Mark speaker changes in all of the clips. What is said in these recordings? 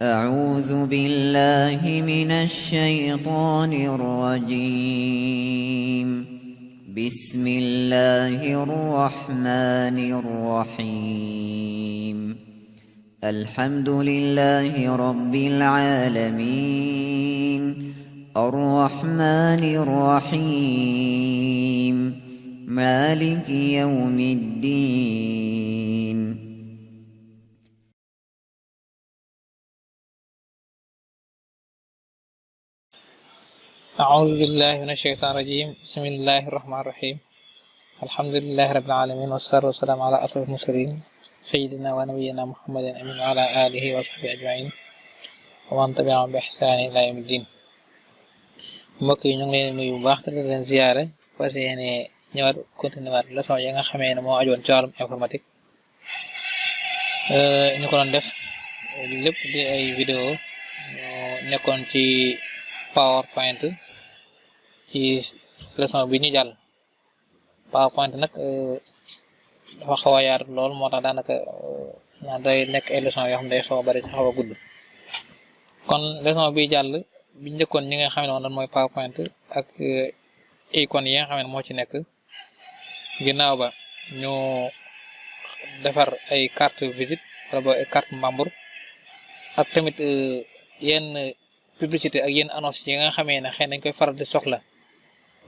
Speaker 1: أعوذ بالله من الشيطان الرجيم. بسم الله الرحمن الرحيم. الحمد لله رب العالمين الرحمن الرحيم مالك يوم الدين.
Speaker 2: أعوذ بالله من الشيطان الرجيم. بسم الله الرحمن الرحيم. الحمد لله رب العالمين والصلاة والسلام على أشرف المرسلين سيدنا ونبينا محمد أمين وعلى آله وصحبه أجمعين ومن تبعهم بإحسان إلى يوم الدين. mbokk yi ñu ngi leen nuyu bu baax te di leen ziyaare fas yéene ñëwaat continuer waat leçon yi nga xamee ne moo ajoon ci wàllum informatique ñu ko doon def lépp di ay vidéo nekkoon ci PowerPoint ci leçon bi ñu jàll. PowerPoint nag dafa xaw a yaatu lool moo tax daanaka day nekk ay leçon yoo xam ne day xaw a bari te xaw a gudd. kon leçon bi jàll bi njëkkoon ñi nga xam ne woon mooy PowerPoint ak icône yi nga xam ne moo ci nekk. ginnaaw ba ñu defar ay carte visite wala ba ay carte membre ak tamit yenn publicité ak yenn annonce yi nga xamee ne xëy nañ koy faral di soxla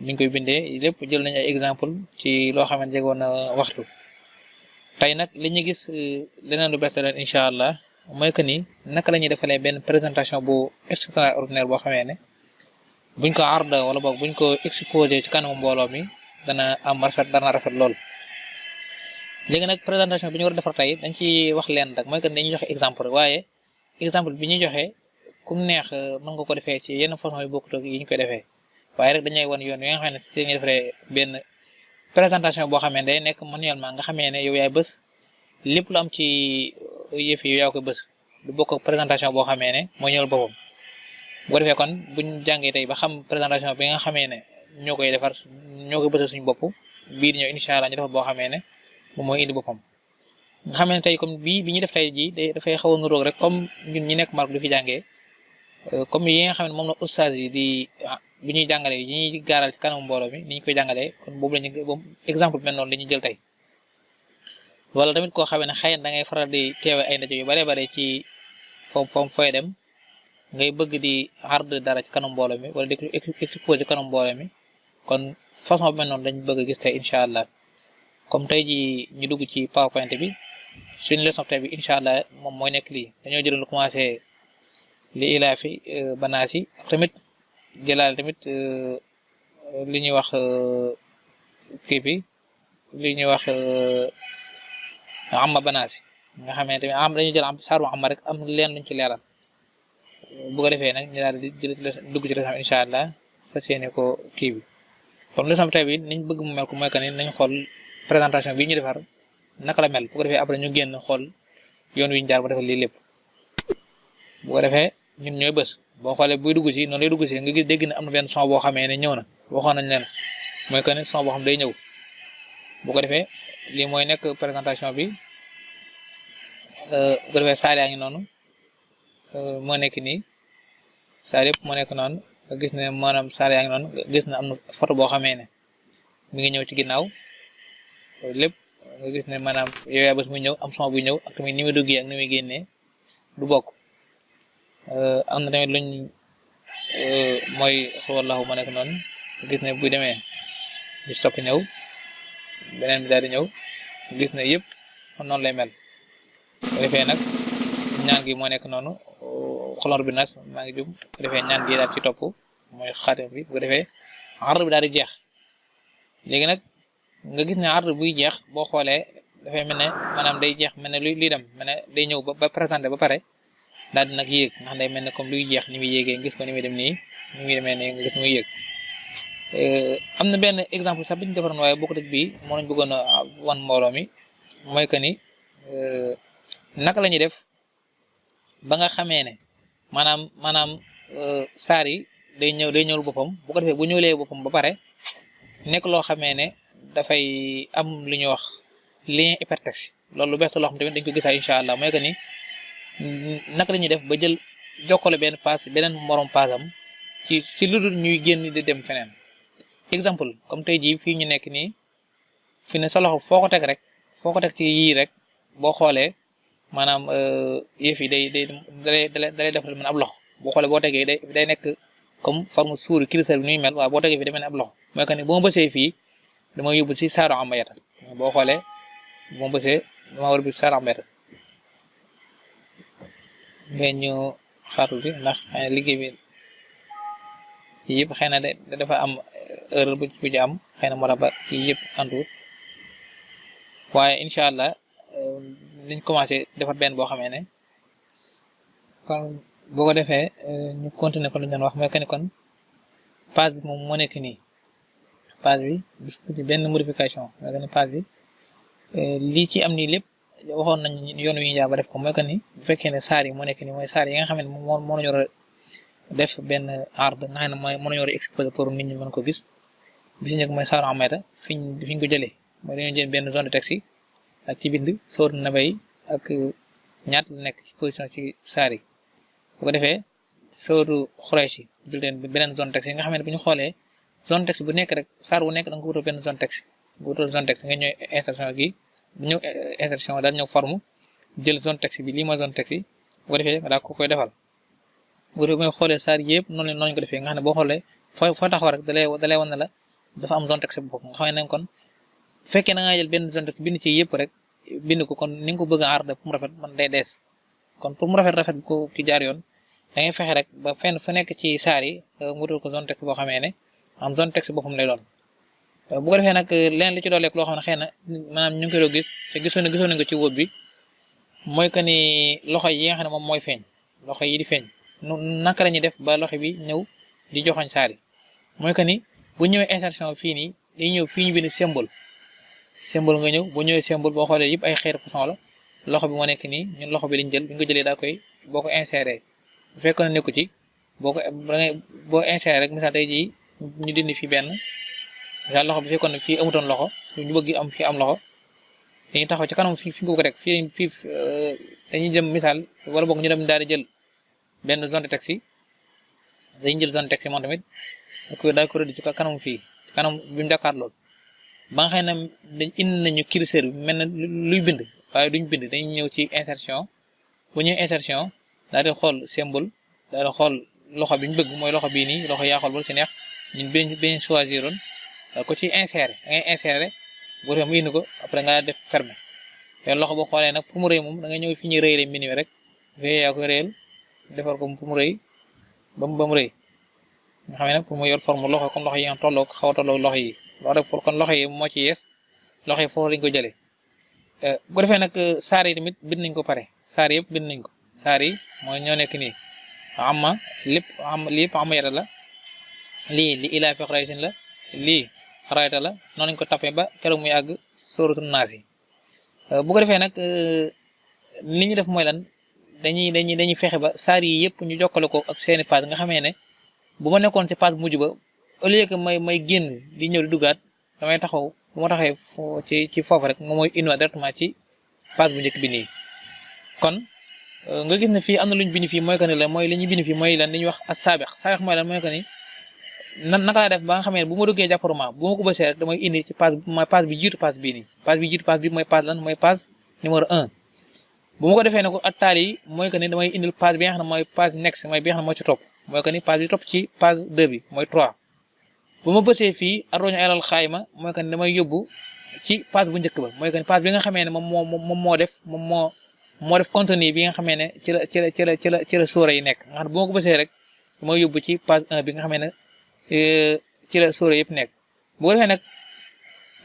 Speaker 2: niñ koy bindee lépp jël nañu ay exemple ci loo xam ne jegoon na waxtu. tey nag li ñu gis leneen lu bees leen incha allah mooy que ni naka la ñuy defalee benn présentation bu extraordinaire boo xamee ne buñ ko arda wala boog buñ ko exposé ci kanamu mbooloo mi dana rafet lool. léegi nag présentation bi ñu war a defar tey dañ ci wax leen rek mooy que ni dañuy joxe exemple rek waaye exemple bi ñuy joxe kum neex mën nga ko defee ci yenn façon yu bokkut ak yi ñu koy defee waaye rek dañuy wan yoon yi nga xam ne ci dañuy defaree benn présentation boo xamee ne day nekk manuellement nga xamee ne yow yaay bës lépp lu am ci yëf yi yow yaa koy bës du bokk ak présentation boo xamee ne mooy ñëwal boppam. bu ko defee kon buñ jàngee tey ba xam présentation bi nga xamee ne ñoo koy defar ñoo koy bësal suñu bopp biir ñëw incha allah ñu defar boo xamee ne moom mooy indi boppam. nga xamee ne tey comme bi ñu def tey jii dafay xaw a nuróog rek comme ñun ñi nekk Maroc di fi jàngee comme yi nga xam ne moom la ustaas yi di bi ñuy jàngale yi ñuy gaaral ci kanamu mbooloo mi ni ñu koy jàngalee kon boobu exemple mel noonu la ñuy jël tey. wala tamit koo xamee ne xëy na da ngay faral di teewe ay ndaje yu bare bare ci fooy dem ngay bëgg di ard dara ci kanam mbooloo mi wala di exposé kanam mbooloo mi kon façon bi mel noonu lañ bëgg a gis tey incha allah. comme tey ji ñu dugg ci PowerPoint bi suñu leçon tey bi incha allah moom mooy nekk lii dañoo jëloon lu commencé li ilaa fi banaas yi ak tamit jëlaale tamit li ñuy wax kii bi li ñuy wax amma banaas yi nga xam ne tamit dañu jël saaru amma rek am leen luñ ci leeral bu ko defee nag ñu daal di dugg ci leçon incha allah fas yéene ko kii bi kon leçon tey bi niñ bëgg mu mel ko mooy que ni nañ xool présentation bi ñu defar naka la mel bu ko defee après ñu génn xool yoon wi ñu jaar ba defal lii lépp bu ko defee ñun ñooy bës boo xoolee buy dugg ci noonu lay dugg ci nga gis dégg na am na benn son boo xamee ne ñëw na waxoon nañ leen mooy que ne son boo xam day ñëw bu ko defee lii mooy nekk présentation bi bu ko defee saar yaa ngi noonu moo nekk nii saar yëpp moo nekk noonu nga gis ne maanaam saar yaa ngi noonu gis na am na photo boo xamee ne mi ngi ñëw ci ginnaaw lépp nga gis ne maanaam yow yaa bés muy ñëw am son buy ñëw ak tamit ni muy duggee ak ni muy génnee du bokk. am na tamit luñ mooy wallahu ma nekk noonu gis ne buy demee di stop ñëw beneen bi daal di ñëw gis ne yëpp noonu lay mel. bu defee nag ñaan gi moo nekk noonu xolor bi nas maa ngi jum bu defee ñaan gi daal ci topp mooy xaatim bi bu ko defee arr bi daal di jeex. léegi nag nga gis ne arr buy jeex boo xoolee dafay mel ne maanaam day jeex mel ne luy dem mel ne day ñëw ba présenté ba pare daal di nag yéeg ndax day mel ne comme luy jeex ni muy yéegee gis ko ni muy dem nii ni muy demee nii nga gis muy yéeg. am na benn exemple sax bi ñu defaroon waaye bokkut ak bii moo lañ bëggoon a wan mbooloo mi mooy que ni naka la ñuy def ba nga xamee ne maanaam saar yi day ñëwul boppam bu ko defee bu ñëwlee boppam ba pare nekk loo xamee ne dafay am lu ñuy wax lien hypertexte loolu lu bees loo xam tamit dañ ko gisaa incha allah mooy que ni naka la ñuy def ba jël jokkale benn pass beneen morom passam ci lu dul ñuy génn di dem feneen exemple comme tey jii fii ñu nekk nii fi ne sa loxo foo ko teg ci yii rek boo xoolee maanaam yëf yi dalay def mën ab loxo boo xoolee boo tegee day nekk comme forme suuri cristal bi nuy mel waaye boo tegee fii day mel ne ab loxo mooy que ni bu ma bësee fii dama yóbbu ci saaru amayata boo xoolee bu ma bësee dama war a bi saaru amayata mais ñu xaatuti ndax xëy na liggéey bi yëpp xëy na dafa am erreur bu ci am xëy na moo tax ba kii yëpp antuwut waaye incha allah liñ commencé defar benn boo xamee ne kon boo ko defee ñu continuer ko lu ñu doon wax mooy que ni kon page bi moom moo nekk nii page bi ci benn modification mooy que ni page bi lii ci am nii lépp waxoon nañ yoon wi ñu jaar ba def ko mooy que ni bu fekkee ne saar yi moo nekk nii mooy saar yi nga xam ne moo nañu war a def benn ard nga xam ne mooy moo nañu war a exposé pour nit ñi mën ko gis bi si njëkk mooy saaru amayta fiñ ko jëlee mooy dañoo jël benn zone de texte yi ak ci bind sóor na bay ak ñaata la nekk ci position ci saar yi bu ko defee sóoru Xuraysh yi jël leen beneen zone texte yi nga xam ne bu ñu xoolee zone texte bu nekk rek saar bu nekk da nga ko wutal benn zone texte bu wutal zone texte nga ñëw insertion gi bu ñëw insertion daal ñëw forme jël zone texte bi lii mooy zone texte yi bu ko defee daal ko koy defal bu ko defee xoolee saar yëpp noonu ko defee nga xam ne boo xoolee foo taxaw rek dalay wan ne la dafa am zone texte bu bopp nga xam ne kon fekkee na nga jël benn zone texte bind ci yëpp rek bind ko kon ni nga ko bëgg a aar pour mu rafet man day dees kon pour mu rafet bu ko ci jaar yoon da ngay fexe rek ba fenn fa nekk ci saar yi nga wutal ko zone texte boo xamee ne am zone texte boppam lay doon bu ko defee nag leen li ci dooleeg loo xam ne xëy na maanaam ñu ngi koy doon gis te gisoon nañ ko ci wóob bi mooy que ni loxo yi nga xam ne moom mooy feeñ loxo yi di feeñ naka la ñuy def ba loxo bi ñëw di joxoñ saar yi mooy que ni bu ñëwee insertion fii nii day ñëw fii ñu bind symbole nga ñëw bu ñëwee symbole boo xoolee yëpp ay xeetu façon la loxo bi moo nekk nii ñun loxo bi lañ jël bi nga ko jëlee daa koy boo ko inséré bu fekkoon ne nekku ci boo inséré rek misaal tey jii ñu dindi fii benn misaal loxo bi fekkoon ne fii amutoon loxo ñu bëgg am fii am loxo dañuy taxaw ci kanam fi nga ko rek fii dañuy jëm misaal wala boog ñu dem daal di jël benn zone de texte yi dañuy jël zone de texte yi moom tamit daal ko rëdd ci kanam fii ci kanam bi mu jàkkaar lool ba nga xam ne dañ indi nañu curseur bi mel na luy bind waaye duñ bind dañuy ñëw ci insertion bu ñëw insertion daal di xool symbole daal di xool loxo bi ñu bëgg mooy loxo bii nii loxo yaa xool bu ci neex ñun biñ choisir oon ko ci insérer da ngay insérer bu dee mu indi ko après nga def fermer te loxo boo xoolee nag pour mu rëy moom da nga ñëw fi ñuy rëyale mini rek fee yaa koy rëyal defar ko pour mu rëy ba mu rëy nga xam ne nag pour mu yor forme loxo comme loxo yi nga tolloo xaw a tolloo loxo yi wax dëgg kon loxo yi moo ci yees loxo yi foofu lañ ko jëlee bu ko defee nag saar yi tamit bind nañ ko pare saar yëpp bind nañ ko saar yi mooy ñoo nekk nii lépp amayata la lii li ilaa fi Qurayshin la lii xarayta la noonu lañ ko tappee ba keroog muy àgg sóoratu naas yi bu ko defee nag li ñu def mooy lan dañuy fexe ba saar yi yëpp ñu jokkale ko ak seeni page nga xamee ne bu ma nekkoon ci page mujj ba au lieu que may génn di ñëw di duggaat damay taxaw bu ma taxee ci foofu rek moom mooy indiwaat directement ci page bu njëkk bi nii kon nga gis ne fii am na lu ñu bind fii mooy que ni la mooy li ñu bind fii mooy lan li ñuy wax as-saabiq mooy lan mooy que ni naka laa def ba nga xamee ne bu ma duggee jàpparement bu ma ko bësee rek damay indi ci page bi jiitu page bii nii page bi mooy page lan mooy page numéro 1 bu ma ko defee ne ko attaal yi mooy que ni damay indil page bi nga xam ne mooy page next mooy bi nga xam ne moo ci topp mooy que ni page bi topp ci page 2 bi mooy 3 bu ma bësee fii arroñu alal xaayma mooy que ni damay yóbbu ci page bu njëkk ba mooy que ni page bi nga xamee ne moom moo def contenu bi nga xamee ne ci la sóora yi nekk nga xam ne bu ma ko bësee rek damay yóbbu ci page 1 bi nga xamee ne ci la sóora yëpp nekk bu ko defee nag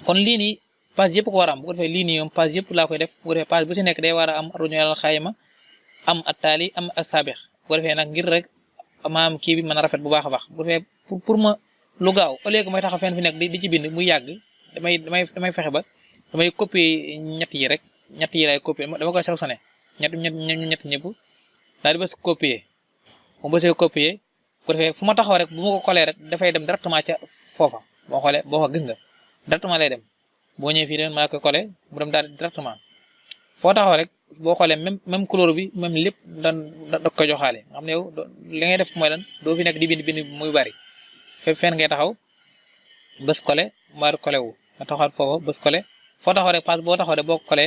Speaker 2: kon lii nii page yëpp ko war a am bu ko defee lii nii moom page yëpp laa koy def bu ko defee page bu ci nekk day war a am arroñu alal xaayma am attaali am as-saabiq bu ko defee nag ngir rek maam kii bi mën a rafet bu baax a baax bu ko defee pour ma lu gaaw au lieu que may taxaw fenn fi nekk di ci bind muy yàgg damay fexe ba damay copier ñett yi rek ñett yi lay copier dama koy sélectionné ñett ñëpp daal di bës copier bu ma bësee copier bu ko defee fu ma taxaw rek bu ma ko coller rek dafay dem directement ca foofa boo xoolee boo ko gis nga directement lay dem boo ñëwee fii de ma la koy coller mu dem daal directement foo taxaw rek boo xoolee même couleur bi même lépp da ko joxaale nga xam ne yow li ngay def mooy lan doo fi nekk di bind muy bari fenn ngay taxaw bës collé mbaar collé wu nga taxawaat foofu bës collé foo taxaw rek page boo taxaw rek boo collé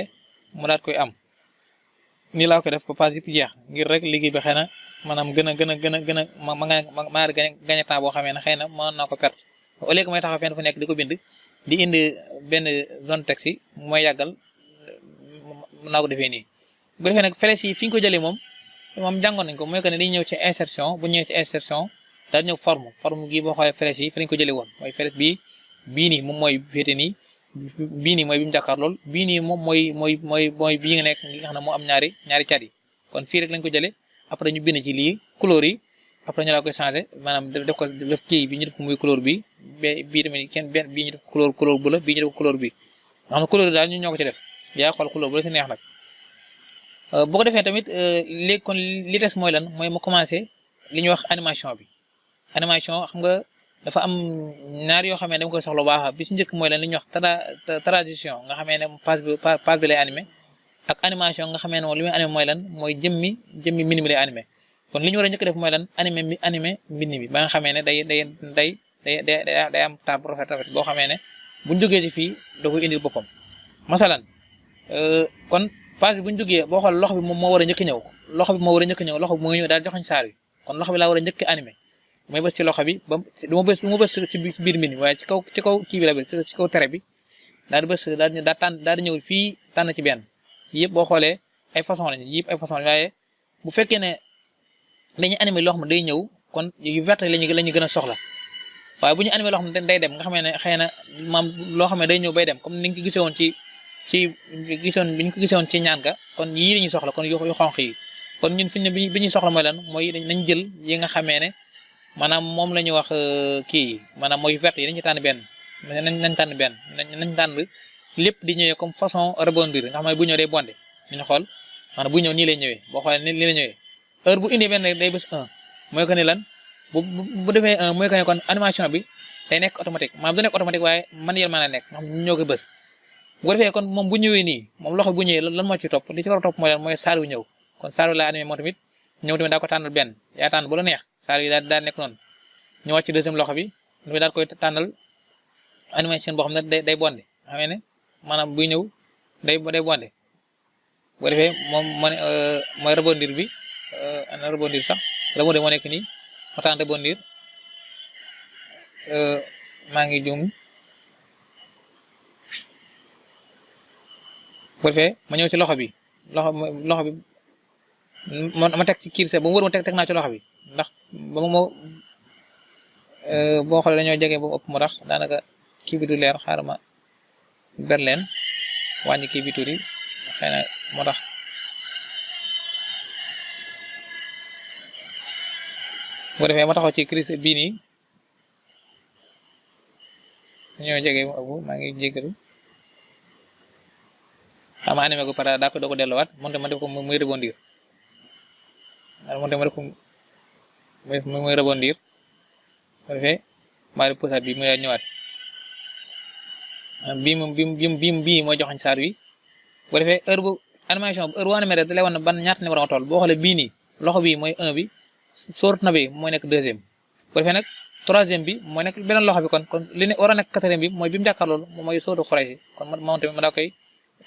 Speaker 2: mu daat koy am nii laa koy def ba page yëpp jeex ngir rek liggéey bi xëy na maanaam gën a ma gañe temps boo xamee ne xëy na mën naa ko perte au lieu que may taxaw fenn fu nekk di ko bind di indi benn zone texte yi mooy yàggal mën naa ko defee nii bu defee nag flèche yi fi ñu ko jëlee moom jàngoon nañ ko mooy que ne dañuy ñëw ci insertion bu ñëwee ci insertion daal ñëw forme gi boo xoolee flèche yi fi lañ ko jëlee woon mooy flèche bii nii moom mooy féete nii bii nii mooy bi mu jàkkaar lool bii nii moom mooy bii nga nekk nga xam ne moo am ñaari cat yi kon fii rek lañ ko jëlee après ñu bind ci lii couleur yi après ñu laa koy changé maanaam def kii bi ñu def ko muy couleur bi bii tamit bii ñu def couleur bu la bii ñu def couleur bi nga xam ne couleur yi daal ñu ñoo ko ci def yaa xool couleur bu la ci neex nag boo ko defee tamit léegi kon li des mooy lan mooy mu commencé li ñuy wax animation bi animation xam nga dafa am ñaar yoo xam ne dama koy soxla bu baax bi si njëkk mooy lan li ñuy wax transition nga xamee ne page bi lay animé ak animation nga xamee ne moom li muy animé mooy lan mooy jëmmi mbind mi lay animé kon li ñu war a njëkk def mooy lan animé mbind mi ba nga xamee ne day am tab bu rafet boo xamee ne buñ jógee ci fii da koy indil boppam masalan kon page bi buñ jógee boo xool loxo bi moom moo war a njëkk ñëw loxo bi moo ñëw daal joxoñ saar wi kon loxo bi laa war a njëkk animé mooy bës ci loxo bi ba du ma bës ci biir mbind mi waaye ci kaw kii bi la bës ci kaw tere bi daal di bës daal di ñëw fii tànn ci benn yëpp boo xoolee ay façon lañu yëpp ay façon waaye bu fekkee ne dañuy animé loo xam ne day ñëw kon yu vert lañu gën a soxla waaye bu ñu animé loo xam ne day dem nga xam ne xëy na maam loo xam ne day ñëw bay dem comme ni nga ko gisewoon bi ñu ko gisewoon ci ñaan ga kon yii lañuy soxla kon yu xonq yi kon ñun fi ne bi ñuy soxla mooy lan mooy nañ jël yi nga xamee ne maanaam moom la ñuy wax kii maanaam mooy vert yi dañuy tànn benn nañ tànn lépp di ñëwee comme façon rebondir nga xam ne bu ñëw day bondé ñu xool maanaam bu ñëw nii lay ñëwee boo xoolee nii lay ñëwee heure bu indi benn day bës 1 mooy que ni lan bu defee 1 mooy que ne kon animation bi day nekk automatique maanaam du nekk automatique waaye manuellement la nekk nga xam ne ñoo ko bës bu ko defee kon moom bu ñëwee nii moom loxo bu ñëwee lan moo ci topp li ci war a topp mooy lan mooy saar wi ñëw kon saar wi laa animé moo tamit ñëw tamit daa ko tànnal benn yaa tànn bu la neex saar wi daal nekk noonu ñëwaat ci deuxième loxo bi tamit daal koy tànnal animation boo xam ne day bondé xam ne maanaam buy ñëw day bondé bu ko defee moom mooy rebondir bi ana rebondir sax rebondir moo nekk nii ma tànn rebondir maa ngi juum bu ko defee ma ñëw ci loxo bi ma teg ci kiir se ba mu wër ma teg naa ci loxo bi ndax ba mu boo xoolee dañoo jege ba mu ëpp mu tax daanaka kii bi du leer xaaral ma ber leen wàññi kii bi tuuti xëy na moo tax bu ko defee ma taxaw ci crise bii nii dañoo jege ba mu ëpp maa ngi jégalu xam nga animé ko pare daa ko doo ko delluwaat moonte ma def ko muy rebondir moonte ma def ko muy rebondir bu ko defee maa def posaat bi muy daal ñëwaat bii mooy joxañ saar wi bu ko defee heure bu animation heure bu animé rek da lay wan ne ban ñaata numéro nga toll boo xoolee bii nii loxo bi mooy 1 bi sóorat na bi mooy nekk deuxième bu ko defee nag troisième bi mooy nekk beneen loxo bi kon li ne war a nekk quatrième bi mooy bi mu jàkkaarlool moom mooy sóotu Xuraysh kon moom tamit ma daa koy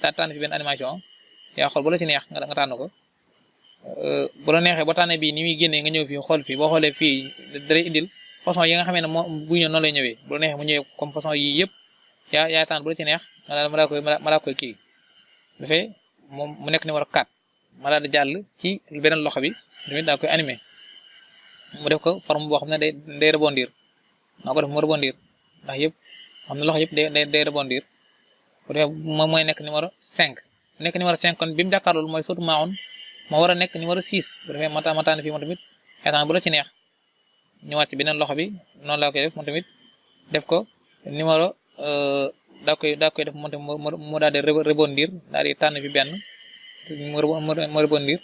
Speaker 2: tànn fi benn animation yaa xool bu la ci neex nga tànn ko bu la neexee boo tànnee bii ni muy génnee nga ñëw fii xool fii boo xoolee fii dalay indil façon yi nga xamee ne moo bu ñëw noonu lay ñëwee bu la neexee mu ñëwee comme façon yii yëpp yaa tànn bu la ci neex ma daa koy kii dafay moom mu nekk numéro 4 ma daal di jàll ci beneen loxo bi tamit daa koy animé mu def ko forme boo xam ne day rebondir naa ko def mu rebondir ndax yëpp xam ne loxo yëpp day rebondir bu defee moom mooy nekk numéro 5 kon bi mu jàkkaarloolu mooy surtout maawoon moo war a nekk numéro 6 bu defee ma tànn fii moom tamit xeetaan bu la ci neex ñëwaat ci beneen loxo bi noonu laa koy def moom tamit def ko numéro daa koy def moom tamit mu daal di rebondir daal di tànn fi benn mu rebondir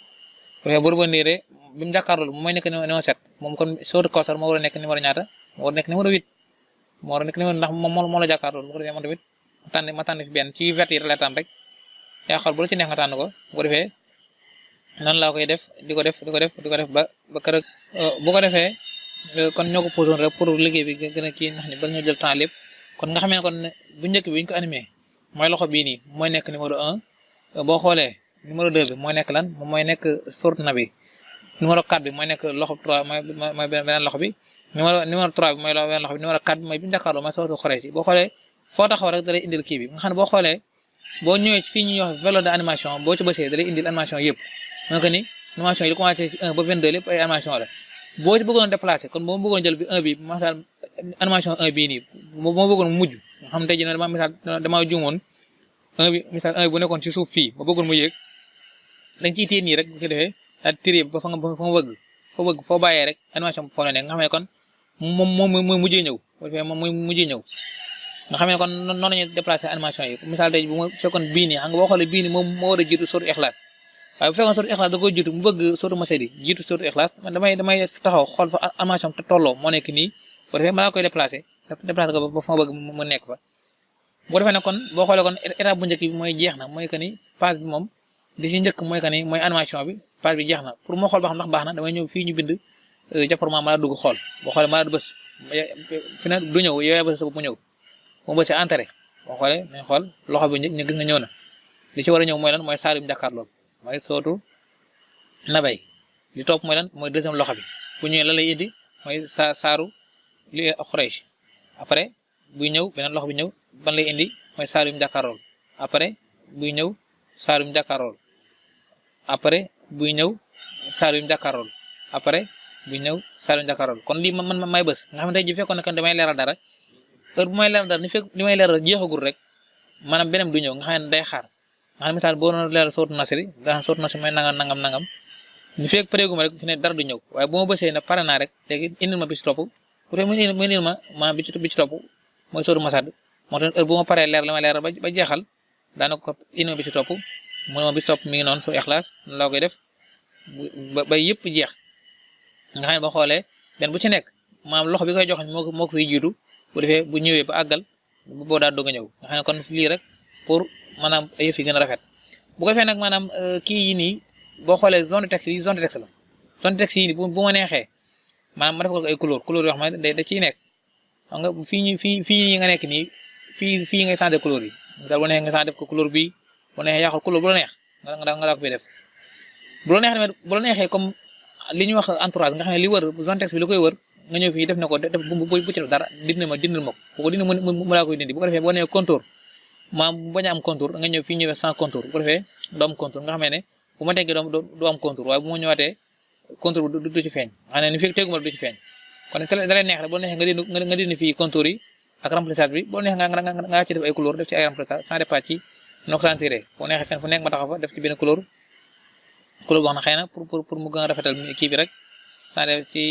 Speaker 2: bu defee bu rebondiree bi mu jàkkaarloolu mooy nekk numéro 7 moom kon sóotu Kawsar moo war a nekk numéro ñaata moo war a nekk numéro 8 moo war a nekk numéro ndax moo la jàkkaarloolu bu ko defee moom tamit ma tànn fi benn ci vert yi la tànn rek yaa xool bu la ci neex nga tànn ko bu ko defee nan laa koy def di ko def ba keroog bu ko defee kon ñoo ko posoon rek pour liggéey bi gën a kii ndax ni ba ñu jël temps lépp kon nga xamee kon bu njëkk bi ñu ko animé mooy loxo bii nii mooy nekk numéro 1 boo xoolee numéro 2 bi mooy nekk lan moom mooy nekk sourate Nabi numéro 4 bi mooy nekk loxo 3 mooy beneen loxo bi numéro 3 bi mooy beneen loxo bi numéro 4 bi mooy bi ñu jàkkaarloo mooy sourate Quraysh boo xoolee foo taxaw rek da lay indil kii bi nga xam ne boo xoolee boo ñëwee fii ñuy wax vélo de animation boo ci bësee da lay indil animation yëpp mooy que ni animation yi li commencé ci 1 ba 22 lépp ay animation la boo ci bëggoon déplacé kon boo bëggoon jël bi 1 bi misaal animation 1 bii nii moo bëggoon mujj nga xam tey jii dama misaal dama juumoon 1 bi misaal 1 bi bu nekkoon ci suuf fii ba bëggoon mu yéeg dañ ciy téye nii rek bu ko defee daal tiré ba fa nga bëgg foo bàyyee rek animation bi foo la nekk nga xam ne kon moom mooy mujjee ñëw bu defee moom mooy mujjee ñëw nga xam ne kon noonu lañuy déplacé animation yi misaal tey bu ma fekkoon bii nii xam nga boo xoolee bii nii moom moo war a jiitu sourate Ikhlas waaye bu fekkoon sourate Ikhlas da koy jiitu mu bëgg sourate Masadi jiitu sourate Ikhlas man damay taxaw xool fa animation te tolloo moo nekk nii bu defee ma la koy déplacé ko ba fa ma bëgg mu nekk fa bu defee ne kon boo xoolee kon étape bu njëkk bi mooy jeex na mooy que ni page bi moom di ci njëkk mooy que ni mooy animation bi page bi jeex na pour moo xool ba xam ndax baax na damay ñëw fii ñu bind jàpparement ma la dugg xool boo xoolee ma la du bës fi ne du ñëw yow bës sa bopp mu ñëw mu bësee entrée boo xoolee nañ xool loxo bi ñu gis nga ñëw na li ci war a ñëw mooy lan mooy saar yu mu jàkkaar lool mooy sootu Nabay li topp mooy lan mooy deuxième loxo bi bu ñëwee lan lay indi mooy saaru li Quraysh après buy ñëw beneen loxo bi ñëw ban lay indi mooy saar yu mu jàkkaar lool après buy ñëw saar yu mu jàkkaar lool après buy ñëw saar yu mu jàkkaar lool après buy ñëw saar yu mu jàkkaar lool kon lii man may bës nga xam ne tey ji fekkoon ne kon damay leeral dara heure bu may leeral dara ni may leeral jeexagul rek maanaam beneen du ñëw nga xam ne day xaar nga xam ne misaal boo doon leeral sourate Nasr nga xam sourate Nasr may nangam ni fekk pareeguma rek fi ne dara du ñëw waaye bu ma bësee ne pare naa rek léegi indil ma bi ci topp bu dee mu indil ma maanaam bi ci topp mooy sourate Masad moo tax heure bu ma paree leer la ma leeral ba jeexal daanaka ko indil ma bi ci topp mu ne ma bi ci topp mi ngi noonu su Ikhlas noonu laa koy def ba yëpp jeex nga xam ne ba xoolee benn bu ci nekk maanaam loxo bi koy jox moo ko fiy jiitu bu defee bu ñëwee ba àggal boo daal doog a ñëw nga xam ne kon lii rek pour maanaam yëf yi gën a rafet bu ko defee nag maanaam kii yi nii boo xoolee zone de texte yi zone de texte la zone de texte yi nii bu ma neexee maanaam ma def ko ay couleur yoo xam ne da ciy nekk xam nga fii nga nekk nii fii ngay changé couleur yi daal bu neexee nga changé def ko couleur bii bu neexee yàqal couleur bu la neex nga daa ko fi def bu la neexee comme li ñuy wax entourage nga xam ne li wër zone texte bi li koy wër nga ñëw fii def na ko def bu ci def dara dindil ma ko bu dindi mu laa koy dindi bu ko defee boo nee contour maam bu bañ a am contour nga ñëw fii ñëwee sans contour bu ko defee du am contour nga xamee ne bu ma teggee du am contour waaye bu ma ñëwaatee contour du ci feeñ xam ne ni fi tegguma du ci feeñ kon da lay neex rek boo neexee nga dindi fii contour yi ak remplissage bi boo neexee nga ci def ay couleur def ci ay remplissage sans départ ci noo ko sentiré boo neexee fenn fu nekk ma taxaw fa def ci benn couleur boo xam ne xëy na pour mu gën a rafetal kii bi rek sans def ci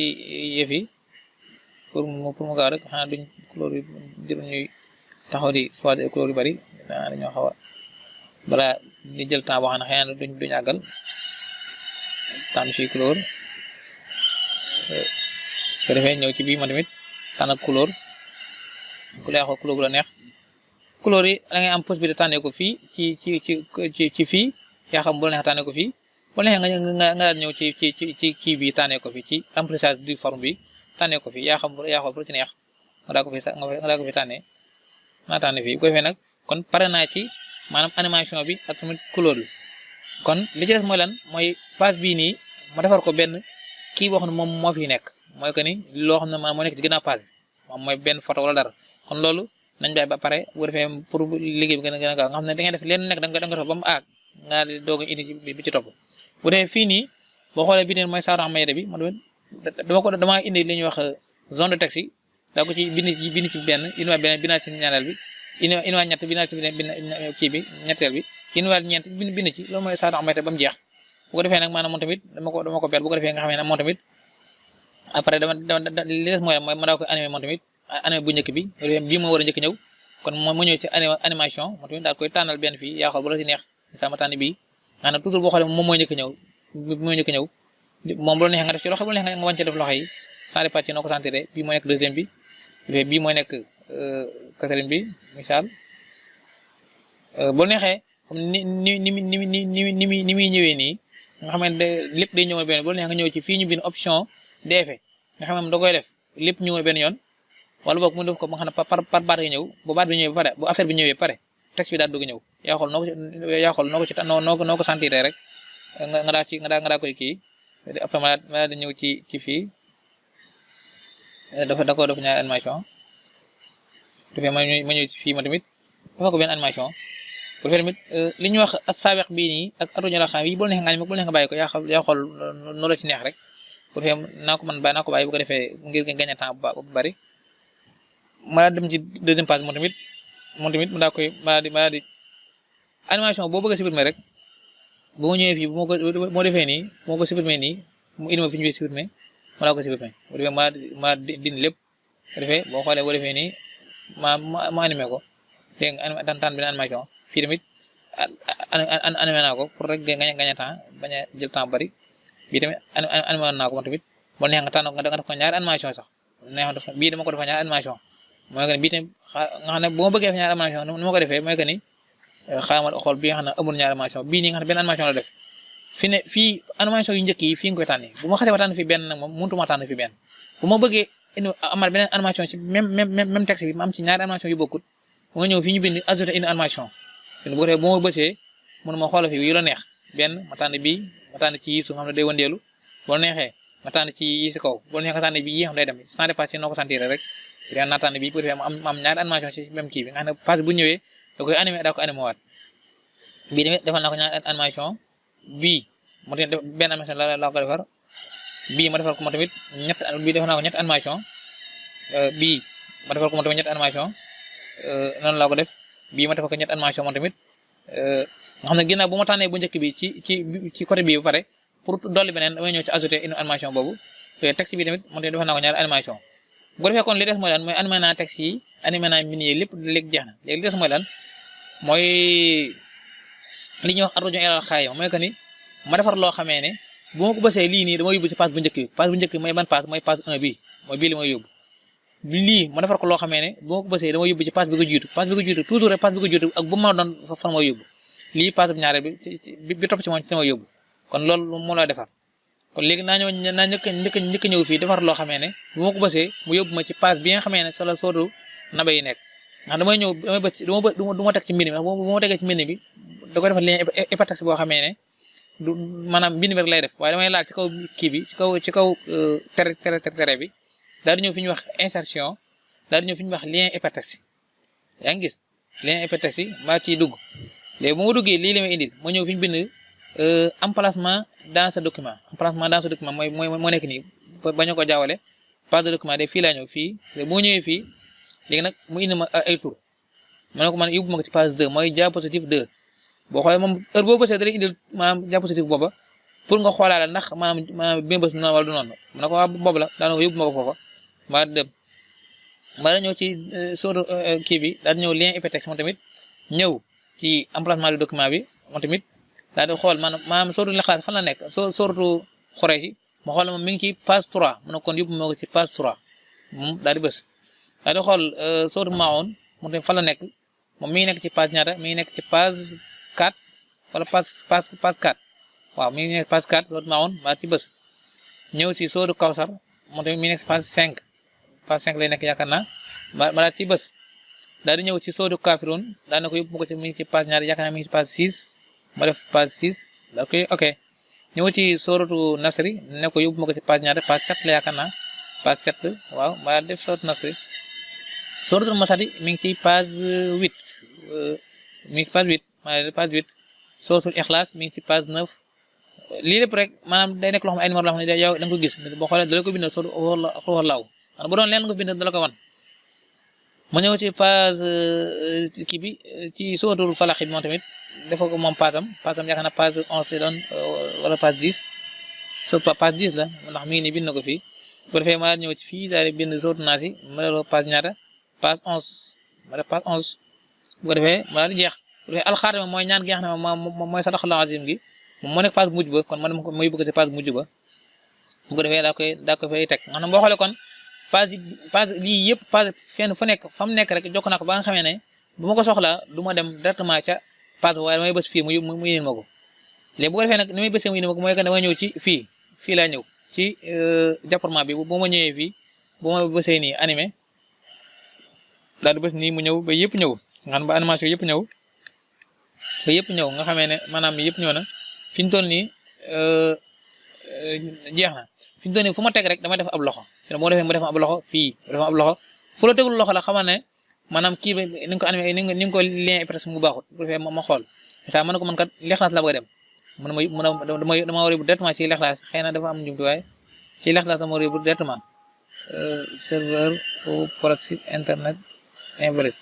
Speaker 2: yëf yi pour mu gaaw rek xanaa duñ couleur yi jël ñuy taxaw di choisir ay couleur yu bari dañoo xaw a balaa di jël temps boo xam ne xëy na duñ àggal tànn fii couleur ko defee ñëw ci bii ma tamit tànn ak couleur ku lay xool couleur bu la neex couleur yi da ngay am possibilité tànnee ko fii ci fii yaa xam bu la neex tànnee ko fii bu la neex nga daal ñëw ci kii bi tànnee ko fi ci remplissage du forme bi tànnee ko fi yaa xool fu la ci neex nga daa ko fi tànnee naa tànne fii bu ko defee nag kon pare naa ci maanaam animation bi ak tamit couleur bi kon li ci des mooy lan mooy page bii nii ma defar ko benn kii boo xam ne moom moo fi nekk mooy que ni loo xam ne maanaam moo nekk ci ginnaaw page bi moom mooy benn photo wala dara kon loolu nañ bàyyi ba pare bu defee pour liggéey bi gën a gaaw nga xam ne da ngay def leen nekk da nga def ba mu aag nga doog a indi bi ci topp bu defee fii nii boo xoolee bii nii mooy saaru Mayda bi man dama indi li ñuy wax zone de texte yi daa ko ci bind ci benn indiwaat beneen bindaat ci ñaareel bi indiwaat ñett bindaat ci kii bi ñetteel bi indiwaat ñeent bind ci loolu mooy saaru Mayda ba mu jeex bu ko defee nag maanaam moom tamit dama ko ber bu ko defee nga xam ne moom tamit après li des mooy ma daa koy animé moom tamit animé bu njëkk bi bii moo war a njëkk ñëw kon mu ñëw ci animation moom tamit daal koy tànnal benn fii yaa xool bu la ci neex sama tànn bii maanaam toujours boo xoolee moom mooy njëkk ñëw moom bu la neexee nga def ci loxo bu la neexee nga wàññi def loxo yi sans départ ci noo ko sentiré bii mooy nekk deuxième bi bii mooy nekk quatrième bi misaal bu la neexee comme ni muy ñëwee nii nga xam ne lépp day ñëw benn bu neex nga ñëw ci fii ñu bind option DF nga xam ne da koy def lépp ñëw benn yoon wala boog mu def ko ba nga xam ne par baat nga ñëw bu baat bi ñëwee ba pare bu affaire bi ñëwee ba pare texte bi daal dugg ñëw yaa xool noo ko sentir rek nga daa koy kii après ma daal di ñëw ci fii dafa ko def ñaari animation dafay ma ñëw ci fii ma tamit dafa ko benn animation bu defee tamit li ñuy wax ak saaweq bii nii ak atuñu la xam yi bul neex nga bul neex nga bàyyi ko yaa xool noo la ci neex rek bu defee naa ko bàyyi bu ko defee ngir gagner temps bu bari ma dem ci deuxième page moom tamit mu daa koy ma di animation boo bëgg a supprimer rek bu ma ñëwee fii bu ma defee nii bu ma ko supprimer nii mu indi ma fi ñu supprimer ma daa ko supprimer bu defee ma dindi lépp bu defee boo xoolee boo defee nii ma animé ko dégg nga tan benn animation fii tamit animé naa ko pour rek gagner temps bañ a jël temps bari bii tamit animé naa ko moom tamit boo neex nga tànn nga def ko ñaari animation sax neex bii dama ko def ñaari animation mooy que ni bii tamit nga xam ne bu ma bëggee def ñaari animation ni ma ko defee mooy que ni xaaral ma xool bii nga xam ne amul ñaari animation bii nii nga xam ne benn animation la def fi ne fii animation yu njëkk yi fii nga koy tànni bu ma xasee ba tànn fi benn nag moom mënutuma tànn fi benn bu ma bëggee indi amaat beneen animation ci même texte bi ma am ci ñaari animation yu bokkut bu nga ñëw fii ñu bind ajouter une animation bu ko defee bu ma bësee mënu ma xoolal fi yu la neex benn ma tànn bii ma tànn ci yi su xam ne day wëndeelu boo neexee ma tànn ci yi si kaw boo neexee nga tànn bii yi xam day dem sans dépasser noo ko sentir rek naa tànn bii pour defee ma am ñaari animation ci même kii bi nga xam ne page bu ñëwee da koy animé daa ko animé waat bii tamit defal naa ko ñaari animation bii moo tamit benn animation la ko defar bii ma defal ko moom tamit bii defal naa ko ñetti animation bii ma defal ko moom tamit ñetti animation noonu laa ko def bii ma defal ko ñetti animation moom tamit nga xam ne ginnaaw bu ma tànnee bu njëkk bi ci côté bii ba pare pour dolli beneen damay ñëw ci ajouter une animation boobu texte bi tamit moom tamit defal naa ko ñaari animation bu ko defee kon li des mooy lan mooy animé naa texte yi animé naa mini yi lépp léegi jeex na léegi li des mooy lan mooy li ñuy wax arrojo elal xaayima mooy que ni ma defar loo xamee ne bu ma ko bësee lii nii dama yóbbu ci page bu njëkk bi page bu njëkk bi mooy ban page mooy page 1 bi mooy bii li may yóbbu lii ma defar ko loo xamee ne bu ma ko bësee dama yóbbu ci page bi ko jiitu toujours rek page bi ko jiitu ak bu ma doon fan mooy yóbbu lii page bu ñaareel bi topp ci moom ci ma yóbbu kon loolu moo la defar kon léegi naa njëkk ñëw fii defar loo xamee ne bu ma ko bësee mu yóbbu ma ci page bi nga xamee ne solo soodu naba yi nekk ndax damay ñëw damay bës du ma teg ci mbind mi ndax bu ma tegee ci mbind bi da ko defal lien hypertexte boo xamee ne du maanaam mbind mi rek lay def waaye damay laal ci kaw kii bi ci kaw tere bi daal di ñëw fi ñuy wax insertion daal di ñëw fi ñuy wax lien hypertexte yaa ngi gis lien hypertexte yi maa ciy dugg léegi bu ma duggee lii la may indil ma ñëw fi ñu bind emplacement dans ce document moo nekk nii bañu ko jaawale page de document de fii laa ñëw fii léegi bu ma ñëwee fii léegi nag mu indi ma ay tur ma ne ko man yóbbu ma ko ci page 2 mooy diapositive 2 boo xoolee moom heure boo bësee da lay indil maanaam diapositive booba pour nga xoolaale ndax maanaam bi ma bës noonu wala du noonu ma ne ko waa boobu la daanaka yóbbu ma ko foofa ma dem ma da ñëw ci sóoru kii bi daal di ñëw lien hypertexte moom tamit ñëw ci emplacement du document bi moom tamit daal di xool maanaam sóoru Lixlaas fan la nekk sóoratu Xuraysh ma xool moom mi ngi ci page 3 ma ne kon yóbbu ma ko ci page 3 moom daal di bës daal di xool sóoru Maun moom tamit fan la nekk moom mi ngi nekk ci page ñaata mi ngi nekk ci page 4 wala page 4 waaw mi ngi nekk page 4 sóoru Maun maa ci bës ñëw ci sóoru Kawsar moom tamit mi ngi nekk ci page 5 lay nekk yaakaar naa ma daal ci bës daal di ñëw ci sóoru Kaafiruun daal na ko yóbbu ma ko ci mi ngi ci page ñaata yaakaar naa mi ngi ci page 6 ma def page 6 ok ñëw ci sóoratu Nasri ne ko yóbbu ma ko ci page ñaata page 7 la yaakaar naa page 7 waaw ma def sóoratu Nasri sóoratu Masadi mi ngi ci page 8 mi ngi ci page 8 ma def page 8 sóoratu Ixlaas mi ngi ci page 9 lii lépp rek maanaam day nekk loo xam ne ay numéro la xam ne yow da nga ko gis boo xoolee dala ko bindal sóoratu Xuwallaahu bu doon leen nga ko bindal dala ko wan ma ñëw ci page kii bi ci sóoratul Falaq bi moom tamit defoo ko moom paasam yaakaar naa page 11 la doon wala page 10 so page 10 la ndax mi ngi nii bind na ko fii bu ko defee ma ñëw ci fii daal di bind sóoratu Naas yi ma delloo page ñaata page 11 ma def page 11 bu ko defee ma daal di jeex bu defee alxaatama mooy ñaan gi nga xam ne moom mooy sadaqallaahu aziim gi moom moo nekk page bu mujj ba kon man ma yóbbu ko ci page bu mujj ba bu ko defee daa koy fay teg nga xam ne boo xoolee kon page lii yëpp page fenn fu nekk fa mu nekk rek jokk naa ko ba nga xamee ne bu ma ko soxlaa du ma dem directement ca page waaye damay bës fii mu yéen ma ko léegi bu ko defee nag ni muy bësee mu indi ma ko mooy que dama ñëw ci fii laa ñëw ci département bi bu ma ñëwee fii bu ma bësee nii animé daal di bës nii mu ñëw ba yëpp ñëw nga xam ba animation yëpp ñëw ba yëpp ñëw nga xamee ne maanaam yëpp ñëw na fi ñu toll nii jeex na fi ñu toll nii fu ma teg rek dama def ab loxo boo defee mu def ab loxo fii mu def ab loxo fu la tegul loxo la xamal ne maanaam kii bi ni nga ko animé ni nga ko lien presque mu baaxut bu defee ma xool ça mën na ko mën kat lexlaas la bëgg a dem dama war a yóbbu directement ci lexlaas xëy na dafa am njumtuwaay ci lexlaas dama war a yóbbu directement serveur au proxy internet invalide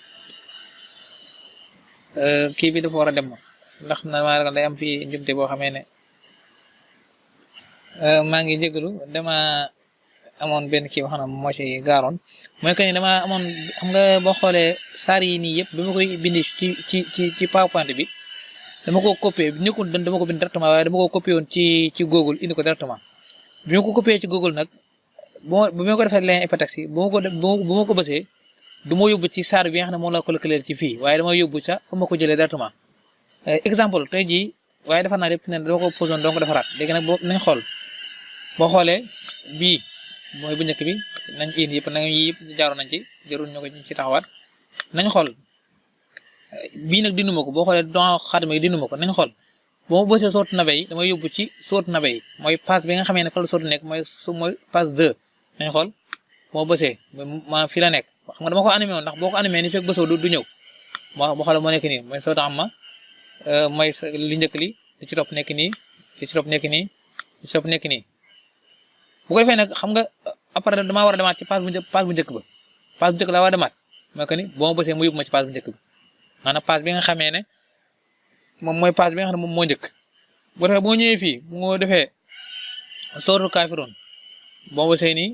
Speaker 2: kii bi dafa war a dem ndax na maa ragal day am fii njumte boo xamee ne maa ngi jégalu dama amoon benn kii boo xam ne moo ci gaaroon mooy que ni dama amoon xam nga boo xoolee saar yi nii yëpp bi ma koy bindi ci PowerPoint bi dama ko copier nekkul dama ko bind directement waaye dama ko copier woon ci Google indi ko directement bi ma ko copier ci Google nag bu ma ko defee lien ipataxi bu ma ko bësee du ma yóbbu ci saar bi nga xam ne moom la ko lëkkaleel ci fii waaye dama yóbbu ca fa ma ko jëlee directement exemple tey jii waaye defar naa lépp ne dama ko posé woon doo ko defaraat léegi nag nañ xool boo xoolee bii mooy bu njëkk bi nañ indi yëpp nañ yëpp jaaroon nañ ci jarul ñu ko ci taxawaat nañ xool bii nag dindu ma ko boo xoolee don xaadima yi dindu ma ko nañ xool boo ma bësee sootu nabe yi damay yóbbu ci sootu nabe yi mooy page bi nga xamee ne fa la sootu nekk mooy page 2 nañ xool boo bësee ma fii la nekk xam nga dama ko animé woon ndax boo ko animé ni fekk bësoo du ñëw boo xoolee moo nekk nii mooy sootu am ma mooy li njëkk li ci topp nekk nii li ci topp nekk nii li ci topp nekk nii bu ko defee nag xam nga après damaa war a demaat ci page bu njëkk ba page bu njëkk laa war a demaat mooy que ni boo ma bësee mu yóbbu ma ci page bu njëkk bi maanaam page bi nga xamee ne moom mooy page bi nga xam ne moom moo njëkk bu defee boo ñëwee fii moo defee sóoru kaafiroon boo bësee nii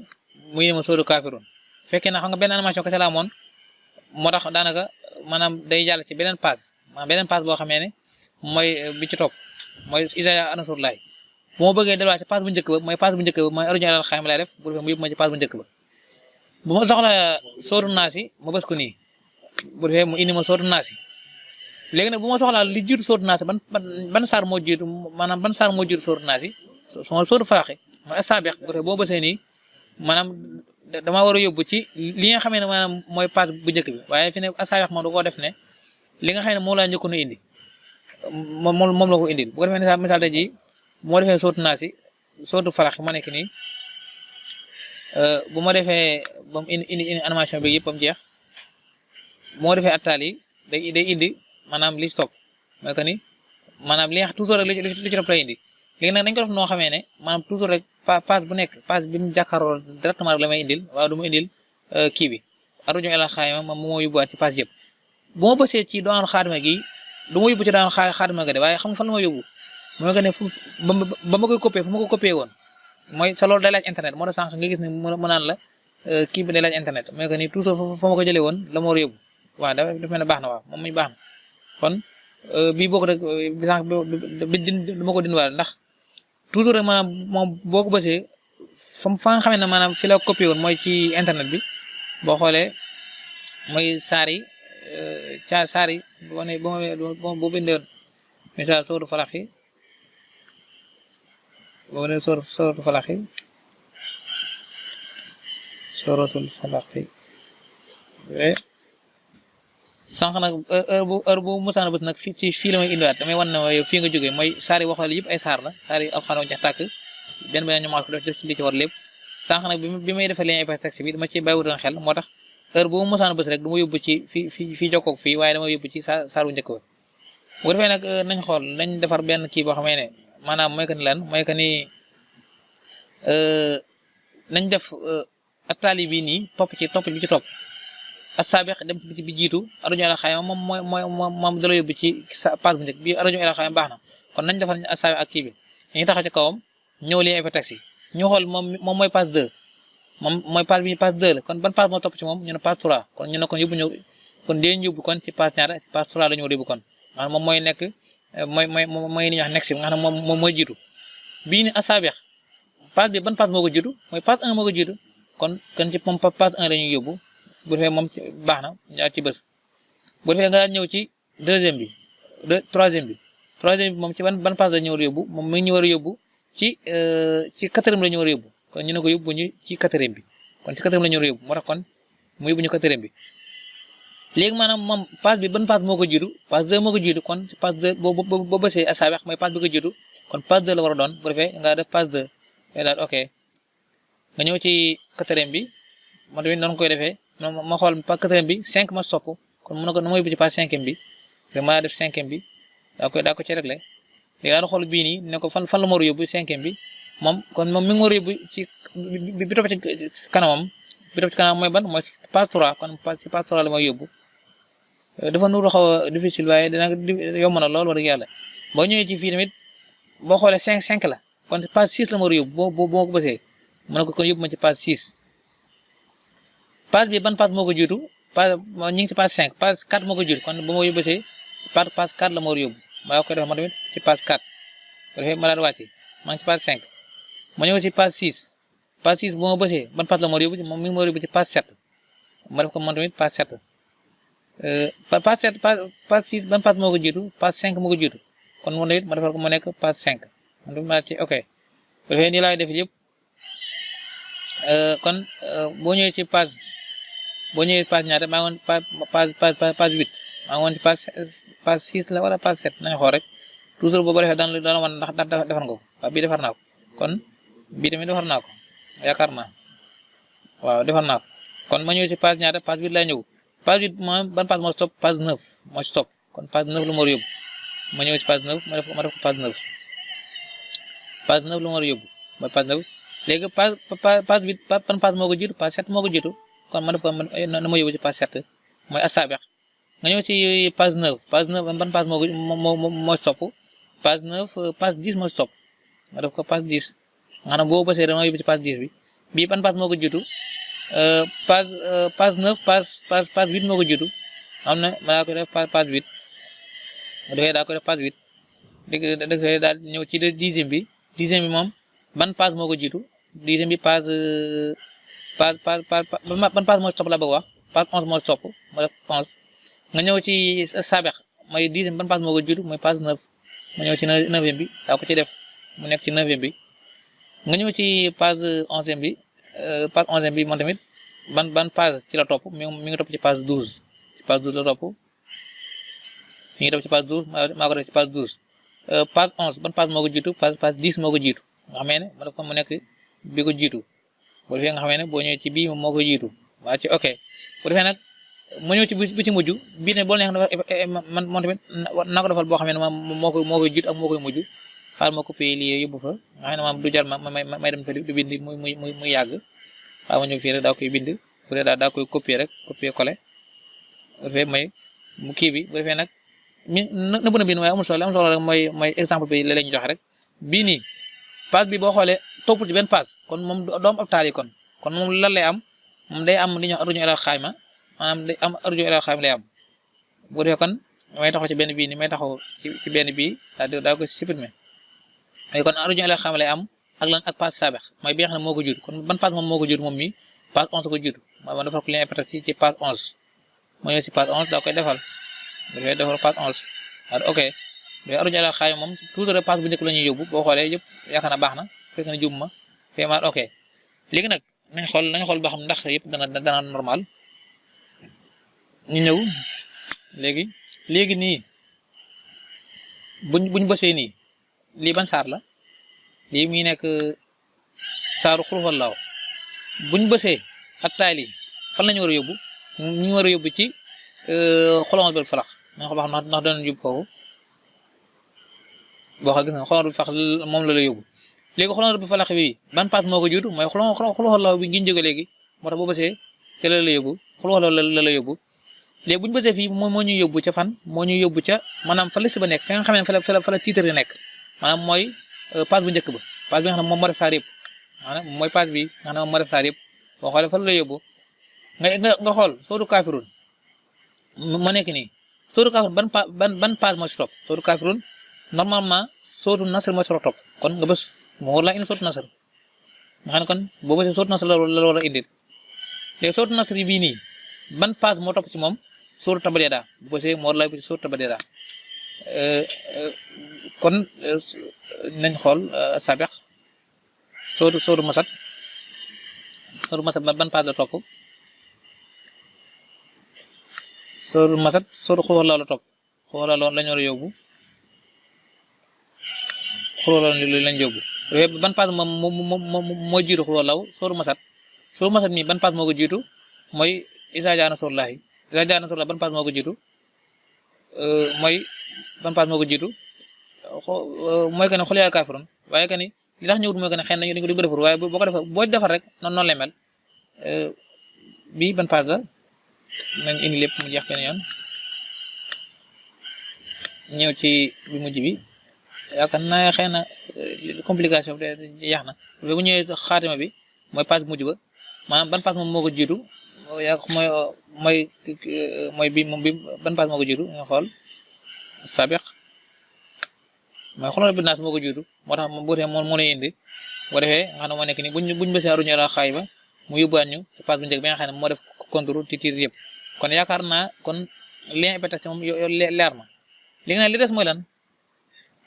Speaker 2: mu yéema sóoru kaafiroon fekkee na xam nga benn animation kese la amoon moo tax daanaka maanaam day jàll ci beneen page boo xamee ne mooy bi ci topp mooy Isaaya Anasur Laay bu ma bëggee delluwaat ci page bu njëkk ba mooy page bu njëkk ba mooy aruñu alal xayma lay def bu defee mu yóbbu ma ci page bu njëkk ba bu ma soxla sóoru naas yi ma bës ko nii bu defee mu indi ma sóoru naas yi léegi nag bu ma soxlaa li jiitu sóoru naas yi ban saar moo jiitu maanaam ban saar moo jiitu sóoru naas yi sóoru faraxi mooy asaabeex bu defee boo bësee nii maanaam damaa war a yóbbu ci li nga xamee ne maanaam mooy page bu njëkk bi waaye fi ne asaabeex moom da koo def ne li nga xam ne moom laa njëkkoon a indi moom la ko indil bu ko defee ne misaal tey jii moo defee sóotu naas yi sóotu farax ma nekk nii bu ma defee ba mu indi animation bi yëpp ba mu jeex moo defee attaal yi day indi maanaam li ci topp mooy que ni maanaam li nga xam toujours rek li ci topp lay indi léegi nag dañ ko def noo xamee ne maanaam toujours rek page bu nekk page bi mu jàkkaarloo directement rek la may indil waaw du ma indil kii bi arujo ela xaayma moom moo yóbbuwaat ci page yëpp bu ma bësee ci doon xaadima gi du ma yóbbu ci doon xaadima ga de waaye xam nga fan la ma yóbbu mooy que ne fu ba ma koy copier fu ma ko copier woon mooy sa loolu day laaj internet moo tax sànq nga gis ne mu naan la kii bi day laaj internet mooy que ni toujours fa ma ko jëlee woon la ma war a yóbbu waaw dafa mel ne baax na waaw moom muy baax na kon bii boo ko rek bi sànq bi du ma ko dindiwaale ndax toujours rek maanaam moom boo ko bësee fa nga xamee ne maanaam fi la copier woon mooy ci internet bi boo xoolee mooy saar yi boo bindee woon misaal sóoru falax yi boo nee sóoratul falax yi sóoratul falax yi sànq nag heure bu musaana bët nag fii la may indiwaat damay wan ne yow fii nga jógee mooy saar yi waxal yëpp ay saar la saar yi alxames jax tàkk benn ñu maas ko def ci li ci war lépp sànq nag bi may defee lien ipataxi bi dama ci bàyyiwutoon xel moo tax heure bu musaana bët rek du ma yóbbu ci fii jokkoog fii waaye dama yóbbu ci saar bu njëkk ba bu defee nag nañ xool nañ defar benn kii boo xamee ne maanaam mooy que ni lan mooy que ni nañ def attaali bii nii topp bi ci topp asaabeex dem ci bi jiitu arajo ela xayma moom dala yóbbu ci page bu njëkk bi arajo ela xayma baax na kon nañ defar asaabeex ak kii bi dañuy taxaw ci kawam ñëw lien ipataxi ñu xool moom mooy page 2 moom mooy page bi page 2 la kon ban page moo topp ci moom ñu ne page 3 kon ñu ne kon yóbbu ñëw kon dee yóbbu kon ci page ñaata ci page 3 la ñu war a yóbbu kon maanaam moom mooy nekk mooy li ñuy wax next bi nga xam ne moom mooy jiitu bii ni asaabeex page bi ban page moo ko jiitu mooy page 1 moo ko jiitu kon ci moom page 1 la ñuy yóbbu bu defee moom baax na ñaar ci bés bu defee nga ñëw ci deuxième bi troisième bi troisième bi moom ci ban page la ñu war a yóbbu moom mi ngi ñu war a yóbbu ci quatrième la ñu war a yóbbu kon ñu ne ko yóbbu ñu ci quatrième bi kon ci quatrième la ñu war a yóbbu moo tax kon mu yóbbu ñu quatrième bi léegi maanaam moom page bi ban page moo ko jiitu page 2 moo ko jiitu kon page 2 boo bësee asaabex mooy page bi ko jiitu kon page 2 la war a doon bu defee nga def page 2 ngay daal ok nga ñëw ci quatrième bi moo tamit noonu koy defee ma xool page quatrième bi 5 ma sopp kon mën na ko na ma yóbbu ci page cinquième bi rek ma def cinquième bi daa ko ci réglé léegi daal xool bii nii ne ko fan la ma war a yóbbu cinquième bi moom kon moom mi ngi war a yóbbu ci bi topp ci kanamam mooy ban mooy page 3 kon ci page 3 la may yóbbu dafa nuru xaw a difficile waaye dina yomb na lool wax dëgg yàlla boo ñëwee ci fii tamit boo xoolee 5 la kon page 6 la ma war a yóbbu boo ko bësee mën na ko kon yóbbu ma ci page 6 page bi ban page moo ko jiitu page ñu ngi ci page 5 page 4 moo ko jiitu kon bu ma yóbbasee page 4 la ma war a yóbbu ma koy def ma tamit ci page 4 bu defee ma daal di wàcce maa ngi ci page 5 ma ñëw ci page 6 bu ma bësee ban page la ma war a yóbbu moom mi ngi ma war a yóbbu ci page 7 ma def ko man tamit page 7 page 6 ban page moo ko jiitu page 5 moo ko jiitu kon moom tamit ma defal ko mu nekk page 5 man tamit ma ci ok bu defee nii laay def yëpp kon boo ñëwee ci page ñaata maa ngi woon page 8 maa ngi woon ci page 6 la wala page 7 nañu xool rek toujours boo ko defee dana wan ndax defar nga ko waaw bii defar naa ko kon bii tamit defar naa ko yaakaar naa waaw defar naa ko kon ma ñëw ci page ñaata page 8 lay ñëw page 8 moom ban page moo stop page 9 moo stop kon page 9 lu ma war a yóbbu ma ñëw ci page 9 ma def ko page 9 lu ma war a yóbbu mooy page 9 léegi page 8 ban page moo ko jiitu page 7 moo ko jiitu kon ma def ko na ma yóbbu ci page 7 mooy asaabex nga ñëw ci page 9 ban page moo stop page 9 page 10 moo stop ma def ko page 10 nga xam boo bësee dama yóbbu ci page 10 bi bii ban page moo ko jiitu page 9 page 8 moo ko jiitu xam ne ma daa koy def page 8 bu defee daa koy def page 8 dégg daal ñëw ci dixième bi moom ban page moo ko jiitu dixième bi ban page moo stop la bëgg wax page 11 moo stop ma def 11 nga ñëw ci sabex mooy dixième ban page moo ko jiitu mooy page 9 ma ñëw ci neuvième bi daa ko ci def mu nekk ci neuvième bi nga ñëw ci page 11e bi moom tamit ban page ci la topp mi ngi topp ci page 12 la topp mi ngi topp ci page 12 maa ko def ci page 12 page 11 ban page moo ko jiitu page 10 moo ko jiitu nga xamee ne ma def ko mu nekk bi ko jiitu bu defee nga xamee ne boo ñëwee ci bii moo ko jiitu waa ci ok bu defee nag ma ñëw ci bi ci mujj bii ne boo neex man moom tamit naa ko defal boo xamee ne moo koy jiitu ak moo koy mujj xaal ma copier lii yóbbu fa nga xam ne maam du jar may dem fa di bind muy yàgg xaal ma ñëw fii rek daa koy bind bu dee daa koy copier rek copier coller bu defee may mu kii bi bu defee nag nëbb na bind waaye amul solo rek mooy exemple bi la ñu joxe rek bii nii page bi boo xoolee toppul ci benn page kon moom doom ab taal yi kon moom lan lay am moom day am li ñuy wax arduñu elal xayma maanaam day am arduñu elal xayma lay am bu defee kon may taxaw ci benn bii ni may taxaw ci benn bii daa koy supprimer mais kon arduñu elal xayma lay am ak lan ak page sabex mooy bi nga xam ne moo ko jiitu kon ban page moom moo ko jiitu moom mi page 11 ko jiitu mooy ma defal ko lien peut-être ci page 11 ma ñëw ci page 11 daa koy defal dafay defal page 11 waaw ok mais arduñu elal xayma moom toujours rek page bu njëkk la ñuy yóbbu boo xoolee yëpp yaakaar na baax na fekk na jub ma fee ma ok léegi nag nañ xool ba xam ndax yëpp dana normal ñu ñëw léegi nii buñ bësee nii lii ban saar la lii muy nekk saaru xul wallaaw buñ bësee ak taay lii fan la ñu war a yóbbu ñu war a yóbbu ci xolongal bel falax nañ xool ba xam ndax danañ yóbbu foofu boo xam gis nga xolongal bel falax moom la yóbbu léegi xolongal bel falax bi ban paas moo ko jiitu mooy xul wallaaw bi ngiñ jóge léegi moo tax boo bësee te la yóbbu xul wallaaw la yóbbu léegi bu ñu bësee fii moo ñuy yóbbu ca fan moo ñuy yóbbu ca maanaam fa liste ba nekk fi nga xam ne fa la titre yi nekk maanaam mooy page bu njëkk ba page bi nga xam ne moom moo def saar yëpp maanaam mooy page bi nga xam ne moom moo def saar yëpp boo xoolee fa la yóbbu nga xool soodu kaafirun ma nekk nii soodu kaafirun ban page moo ci topp soodu kaafirun normalement soodu nasr moo ci topp kon nga bës moo war laa indi soodu nasr nga xam ne kon boo bësee soodu nasr la war a indil léegi soodu nasr yi bii nii ban page moo topp ci moom sóoru Tabbat Yadaa bu bësee moo war laa yóbbu ci sóoru Tabbat Yadaa kon nañ xool sabex sóoru masat ban page la topp sóoru masat sóoru xulwallaahu la topp xulwallaahu lañ war a yóbbu xulwallaahu lañ yóbbu ban page moo jiitu xulwallaahu sóoru masat mi ban page moo ko jiitu mooy izaa jaa nasrullaahi ban page moo ko jiitu mooy ban page moo ko jiitu mooy que ne xul yaa kaafiruun waaye que ni li tax ñëwut mooy que ne xëy na dañ ko defar waaye boo ko defar boo defar rek noonu lay mel bii ban page la nañ indi lépp mu jeex benn yoon ñëw ci bi mujj bi yaakaar naa xëy na complication bi jeex na bu ñëwee xaatima bi mooy page bu mujj ba maanaam ban page moom moo ko jiitu yaa mooy bi moom bi ban page moo ko jiitu nga xool sabiq mooy xoolal bi naas moo ko jiitu moo tax bu tee moo lay indi boo defee nga xam ne moo nekk nii buñ bësee aruñu la xaay ba mu yóbbuwaat ñu ci page bu njëkk bi nga xam ne moo def contour ti tiir yëpp kon yaakaar naa kon lien épétage moom leer na léegi nag li des mooy lan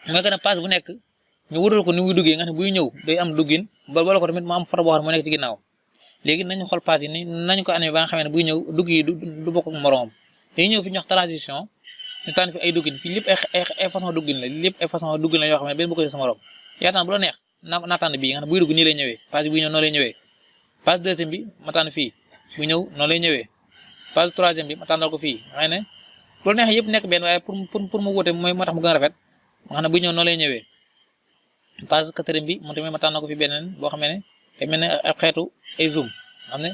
Speaker 2: mooy que ne page bu nekk ñu wutal ko ni muy duggee nga xam ne buy ñëw day am duggin bala ko tamit mu am photo boo xam ne moo nekk ci ginnaaw léegi nañu xool page yi ni nañu ko animé ba nga xam ne buy ñëw dugg yi du bokk ak moroomam dañuy ñëw fi ñu wax transition ñu tànn fi ay duggin fii lépp ay façon duggin la lépp ay façon duggin la yoo xam ne benn bokk ci sa morom yaa tànn bu la neex naa tànn bii nga xam ne buy dugg nii lay ñëwee page buy ñëw noonu lay ñëwee page deuxième bi ma tànn fii bu ñëw noonu lay ñëwee page troisième bi ma tànnal ko fii xëy na bu la neex yëpp nekk benn waaye pour mu wóote mooy moo tax mu gën a rafet nga xam ne buy ñëw noonu lay ñëwee page quatrième bi moom tamit ma tànnal ko fi beneen boo xam ne day mel ne ab xeetu ay zoom xam ne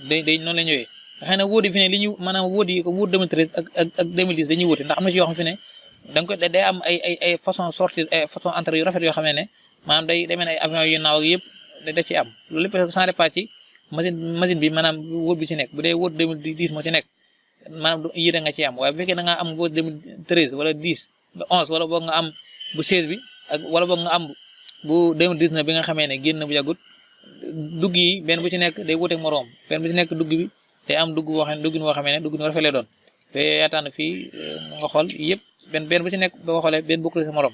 Speaker 2: day noonu lay ñëwee xëy na wóot yi fi ne li ñu maanaam wóot 2013 ak 2010 dañuy wóote ndax am na ci yoo xam fi ne da nga ko day am ay façon sortie ay façon entrée yu rafet yoo xam ne maanaam day mel ne ay avion yu naaw ak yëpp da ci am loolu lépp sans départ ci machine bi maanaam wóot bi ci nekk bu dee wóot 2010 moo ci nekk maanaam yii da nga ci am waaye bu fekkee da nga am wóot 2013 wala 10 ba 11 wala boog nga am bu 16 bi ak wala boog nga am bu 2019 bi nga xamee ne génn bu yàggut dugg yi benn bu ci nekk day wuteeg moroom benn bu ci nekk dugg bi day am dugg boo xam ne duggin boo xamee ne duggin rafet lay doon te yaataan fii nga xool yëpp benn bu ci nekk boo xoolee benn bokk sa morom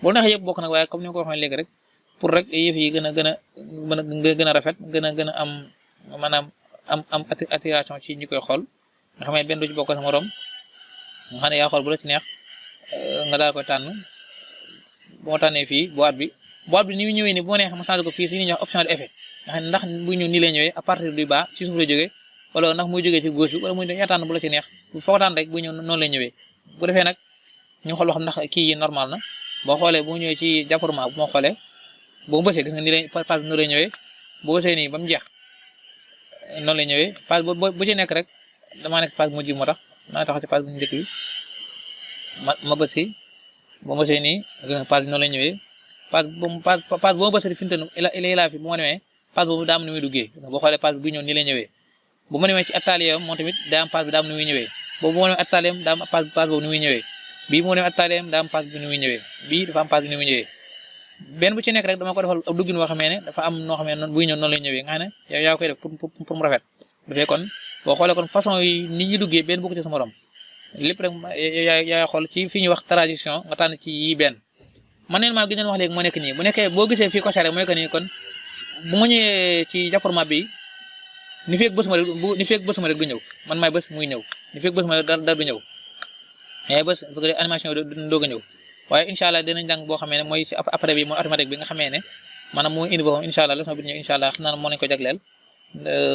Speaker 2: boo neexee yëpp bokk nag waaye comme ni ma ko waxee léegi rek pour rek yëf yi gën a rafet gën a am maanaam am attiration ci ñi koy xool nga xam ne benn du ci bokk sa morom nga xam ne yaa xool bu la ci neex nga daal koy tànn bu ma tànnee fii boîte bi ni muy ñëwee ni bu ma neexee ma changé ko fii si ñuy wax option de effet nga xam ne ndax buy ñëw nii lay ñëwee à partir du bas ci suuf lay jógee wala ndax muy jógee ci gauche bi wala muy yaa tànn bu la ci neex foo tànn rek buy ñëw noonu lay ñëwee bu defee nag ñu xool xam ndax kii yi normal na boo xoolee bu ñëwee ci jàpparement bu ma xoolee boo bësee gis nga ni lay page bi noonu lay ñëwee boo bësee nii ba mu jeex noonu lay ñëwee page bu ci nekk rek damaa nekk page bu mujj moo tax naa taxaw ci page bu njëkk bi ma bës si boo bësee nii page bi noonu lay ñëwee page bu ma bësee fi mu toll ilaa fi bu ma demee page boobu daa am ni muy duggee boo xoolee page bi bu ñëw nii lay ñëwee bu ma demee ci atelier moom tamit daa am page bi daa am ni muy ñëwee boobu bu ma demee atelier daa am page boobu ni muy ñëwee bii bu ma demee atelier daa am page bi ni muy ñëwee bii dafa am page bi ni muy ñëwee benn bu ci nekk rek dama ko defal ab duggin boo xamee ne dafa am noo xamee ne buy ñëw noonu lay ñëwee nga xam ne yow yaa koy def pour mu rafet dafay kon boo xoolee kon façon yi nit ñi duggee benn bokk ci sa morom lépp rek yaa xool ci fi ñuy wax transition nga tànn ci yi benn man neen maa gi leen wax léegi moo nekk nii bu nekkee boo gisee fii coché rek mooy que nii kon bu ma ñëwee ci jàpparement bi ni fekk bës ma rek du ñëw man maay bës muy ñëw ni fekk bës ma rek dara du ñëw mais bës bu ko animation yi doog a ñëw waaye incha allah dinañ jàng boo xamee ne mooy ci après bi mooy automatique bi nga xamee ne maanaam mooy indi boppam incha allah leçon bi ñëw incha allah xam naa ne moo lañ ko jagleel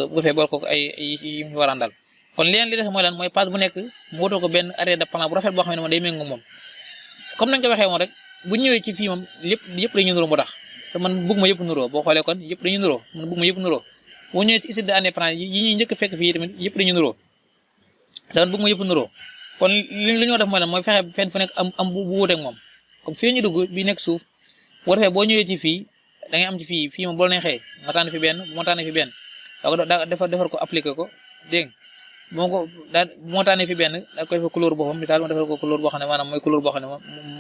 Speaker 2: bu defee bool ko ay yi mu war a àndal kon leen li des mooy lan mooy page bu nekk mu wutal ko benn arrêt de plan bu rafet boo xam ne moom day méngoo moom comme nañ ko waxee woon rek bu ñëwee ci fii moom yëpp dañuy nuroo moo tax te man bëgg ma yëpp nuroo boo xoolee kon yëpp dañuy nuroo man bëgg ma yëpp nuroo boo ñëwee ci isid de année plan yi ñuy njëkk fekk fii tamit yëpp dañuy nuroo te man bëgg ma yëpp nuroo kon li ñu def mooy lan mooy fexe fenn fu nekk am bu wuuteeg moom comme fii ñu dugg bi nekk suuf boo defee boo ñëwee ci fii da ngay am ci fii moom boo neexee nga tànn fi benn bu ma tànnee fi benn daa defar ko appliqué ko dégg nga bu ma tànnee fi benn da koy defal couleur boppam misaal ma defal ko couleur boo xam ne maanaam mooy couleur boo xam ne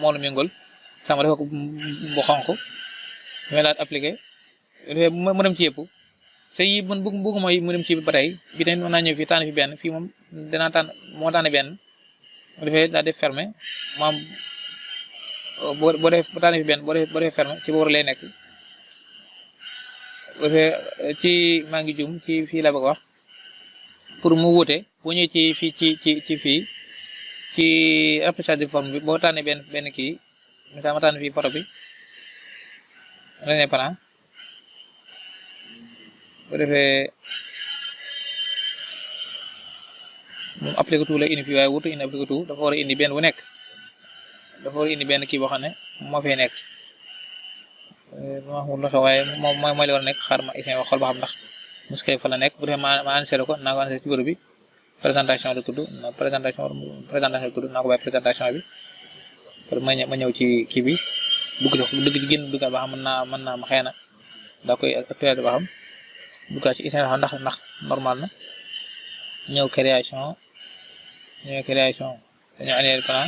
Speaker 2: moo la méngol xam nga defal ko bu xonq mais daal appliqué defee mu dem ci yëpp te yi man bëgg mooy mu dem ci ba tey bi tamit mën naa ñëw fii tànn fi benn fii moom danaa tànn moo tànn benn mu defee daal def fermé maam boo def bu tànnee fi benn boo defee fermé ci boobu lay nekk bu defee ci maa ngi jum ci fii la bëgg wax pour mu wuute boo ñëwee ci fii ci fii ci affichage de forme bi boo tànnee benn kii misaal ma tànn fii photo bi René Parent bu defee moom appliqué tout la indi fii waaye wutu indi appliqué tout dafa war a indi benn bu nekk dafa war a indi benn kii boo xam ne moo fay nekk ma xamul lu xew waaye moom mooy li war a nekk xaar ma isin wax xool ba xam ndax muskay fa la nekk bu defee ma inséré ko naa ko inséré ci bureau bi présentation la tudd présentation la tudd naa ko bàyyi présentation bi pour ma ñëw ci kii bi dugg ci génn duggaat ba xam mën naa ma xëy na daa koy actualité ba xam duggaat ci isin ndax normal na ñëw création dañoo annuel plan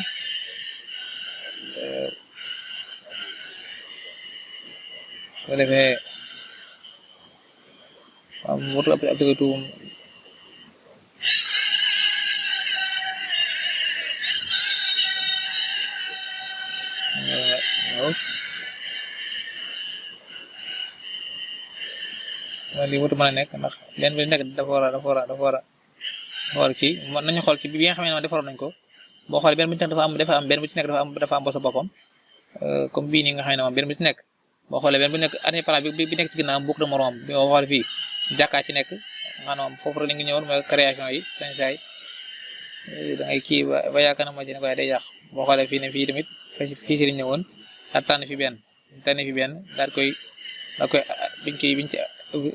Speaker 2: bu defee waaw wutu appliqué tout lii wutu mën a nekk ndax benn bi nekk dafa war a kii nañu xool ci bi nga xam ne defaroon nañ ko boo xoolee benn bu ci nekk dafa am benn bu ci nekk dafa am bosa boppam comme bii nii nga xam ne moom benn bu ci nekk boo xoolee benn bu nekk année plan bi nekk ci ginnaaw bokk na moroom bi boo xoolee fii jàkkaa ci nekk maanaam foofu rek la ngi ñëwoon mooy création yi sañ da ngay kii ba yaakaar na moo ci ne waaye day yàq boo xoolee fii ne fii tamit fii si lañ ñëwoon daal tànn fi benn daal koy biñ ci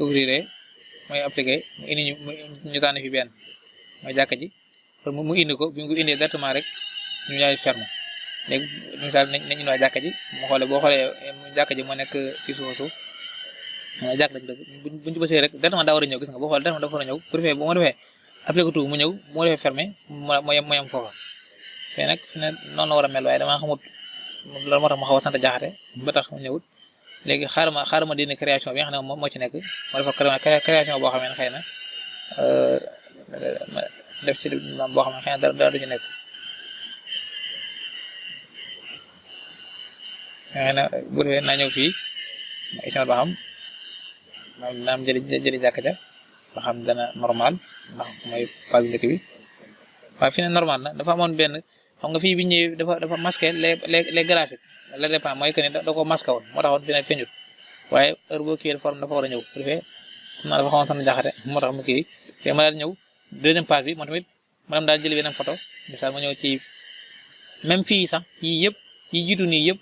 Speaker 2: ouvrir mooy appliqué mu indi ñu tànn fi benn mooy jàkka ji pour mu indi ko bi mu ko indee directement rek ñu ñaay ferme léegi misaal nañ indi waa jàkka ji boo xoolee jàkka ji moo nekk ci suuf mooy jàkk lañ dëgg buñ ci bësee rek directement daa war a ñëw gis nga boo xoolee directement dafa war a ñëw bu defee bu ma defee appliqué tout mu ñëw bu ma defee fermé moo yem foofa fee nag fi ne noonu la war a mel waaye damaa xamut loolu moo tax ma xaw a sant jaxate ba tax mu ñëwut léegi xaaral ma dindi création bi nga xam ne moo ci nekk ma defar création boo xam ne xëy na def ci boo xam ne xëy na dara du ci nekk xëy na bu defee naa ñëw fii ma isin ba xam naam jëli jàkk ja ba xam dana normal ndax mooy page bu njëkk bi waaye fi ne normal na dafa amoon benn xam nga fii bi ñëwee dafa masqué les graphiques les dépend mooy que ni da ko masqué woon moo taxoon fi ne feeñut waaye heure boo kii forme dafa war a ñëw bu defee xam naa dafa xawoon sana jaxate moo tax mu kii te ma daal ñëw deuxième page bi moo tamit maanaam daal jëli beneen photo misaal ma ñëw ci même fii sax yii yëpp yi jiitu nii yëpp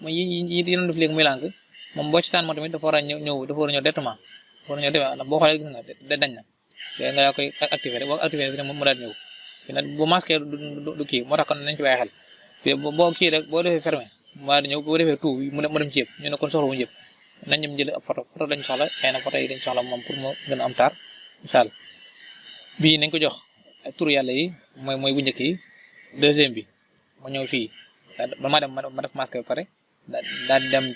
Speaker 2: yi doon def léegi muy lànk moom boo ci taan moo tamit dafa war a ñëw directement ndax boo xoolee gis nga dañ na léegi nga yaa koy activé rek boo activé fi ne mu daal ñëw fi ne bu masqué du kii moo tax kon nañ ci bàyyi xel fi boo kii rek boo defee fermé mu daal di ñëw boo defee tout mu dem ci yëpp ñu ne kon soxla wuñu yëpp nañ ñëm jël ab photo lañ soxla xëy na photo yi dañ soxla moom pour mu gën a am taar misaal bii nañ ko jox tur yàlla yi mooy bu njëkk yi deuxième bi mu ñëw fii ba ma def masqué ba pare daal di dem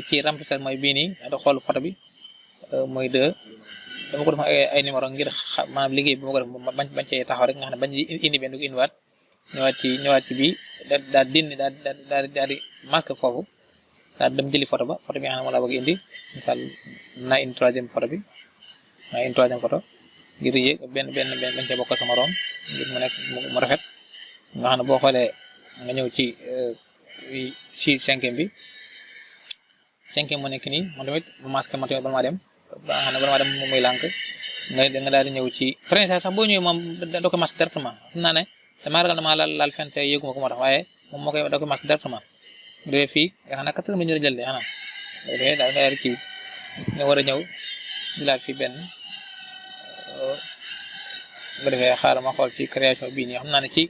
Speaker 2: ci remplissage mooy bii nii da xool photo bi mooy 2 dama ko def ay numéro ngir maanaam liggéey bi ma ko def bañ cee taxaw rek nga xam ne bañ indi benn du ko indiwaat ñëwaat ci bii daal di masqué foofu daal dem jëli photo bi nga xam ne moo la bëgg indi misaal naa indi troisième photo ngir yéeg benn bañ cee bokk sama morom ngir mu nekk mu rafet nga xam ne boo xoolee nga ñëw ci cinquième bi mu nekk nii moom tamit bu masqué moom tamit bala maa dem ba nga xam ne bala maa dem moom muy lànk nga daal di ñëw ci prince sax boo ñëwee moom da ko masqué directement xam naa ne damaa ragal damaa laal fenn te yëguma ko moo tax waaye moom moo koy da ko masqué directement bu defee fii nga xam ne 4 minutes la jël de xanaa bu defee daal nga daal di kii nga war a ñëw jëlaat fii benn bu defee xaaral ma xool ci création bii nii xam naa ne ci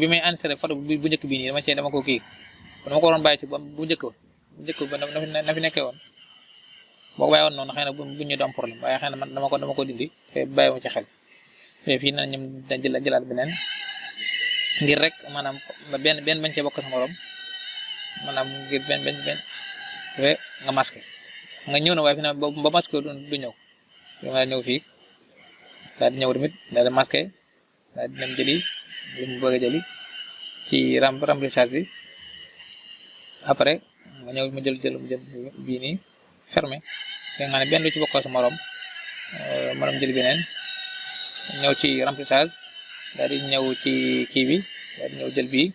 Speaker 2: bi may inséré photo bu njëkk bii nii dama ko kii dama ko waroon bàyyi ci bu njëkk ba na fi nekkee woon boo ko bàyyi woon noonu xëy na bu ñu du am problème waaye xëy na man dama ko dindi te bàyyi ma ci xel te fii na ñoom dañ jëlaat beneen ngir rek maanaam benn bañ cee bokk sa morom maanaam ngir benn te nga masqué nga ñëw na waaye fi na ba masqué du ñëw dama ñëw fii daal di ñëw tamit daal di masqué daal di dem jëli li mu bëgg a jëli ci remplissage bi après ma ñëw ma jël bii nii fermé nga xam ne benn du ci bokkoo sa morom jël beneen ñëw ci remplissage daal di ñëw ci kii bi daal di ñëw jël bii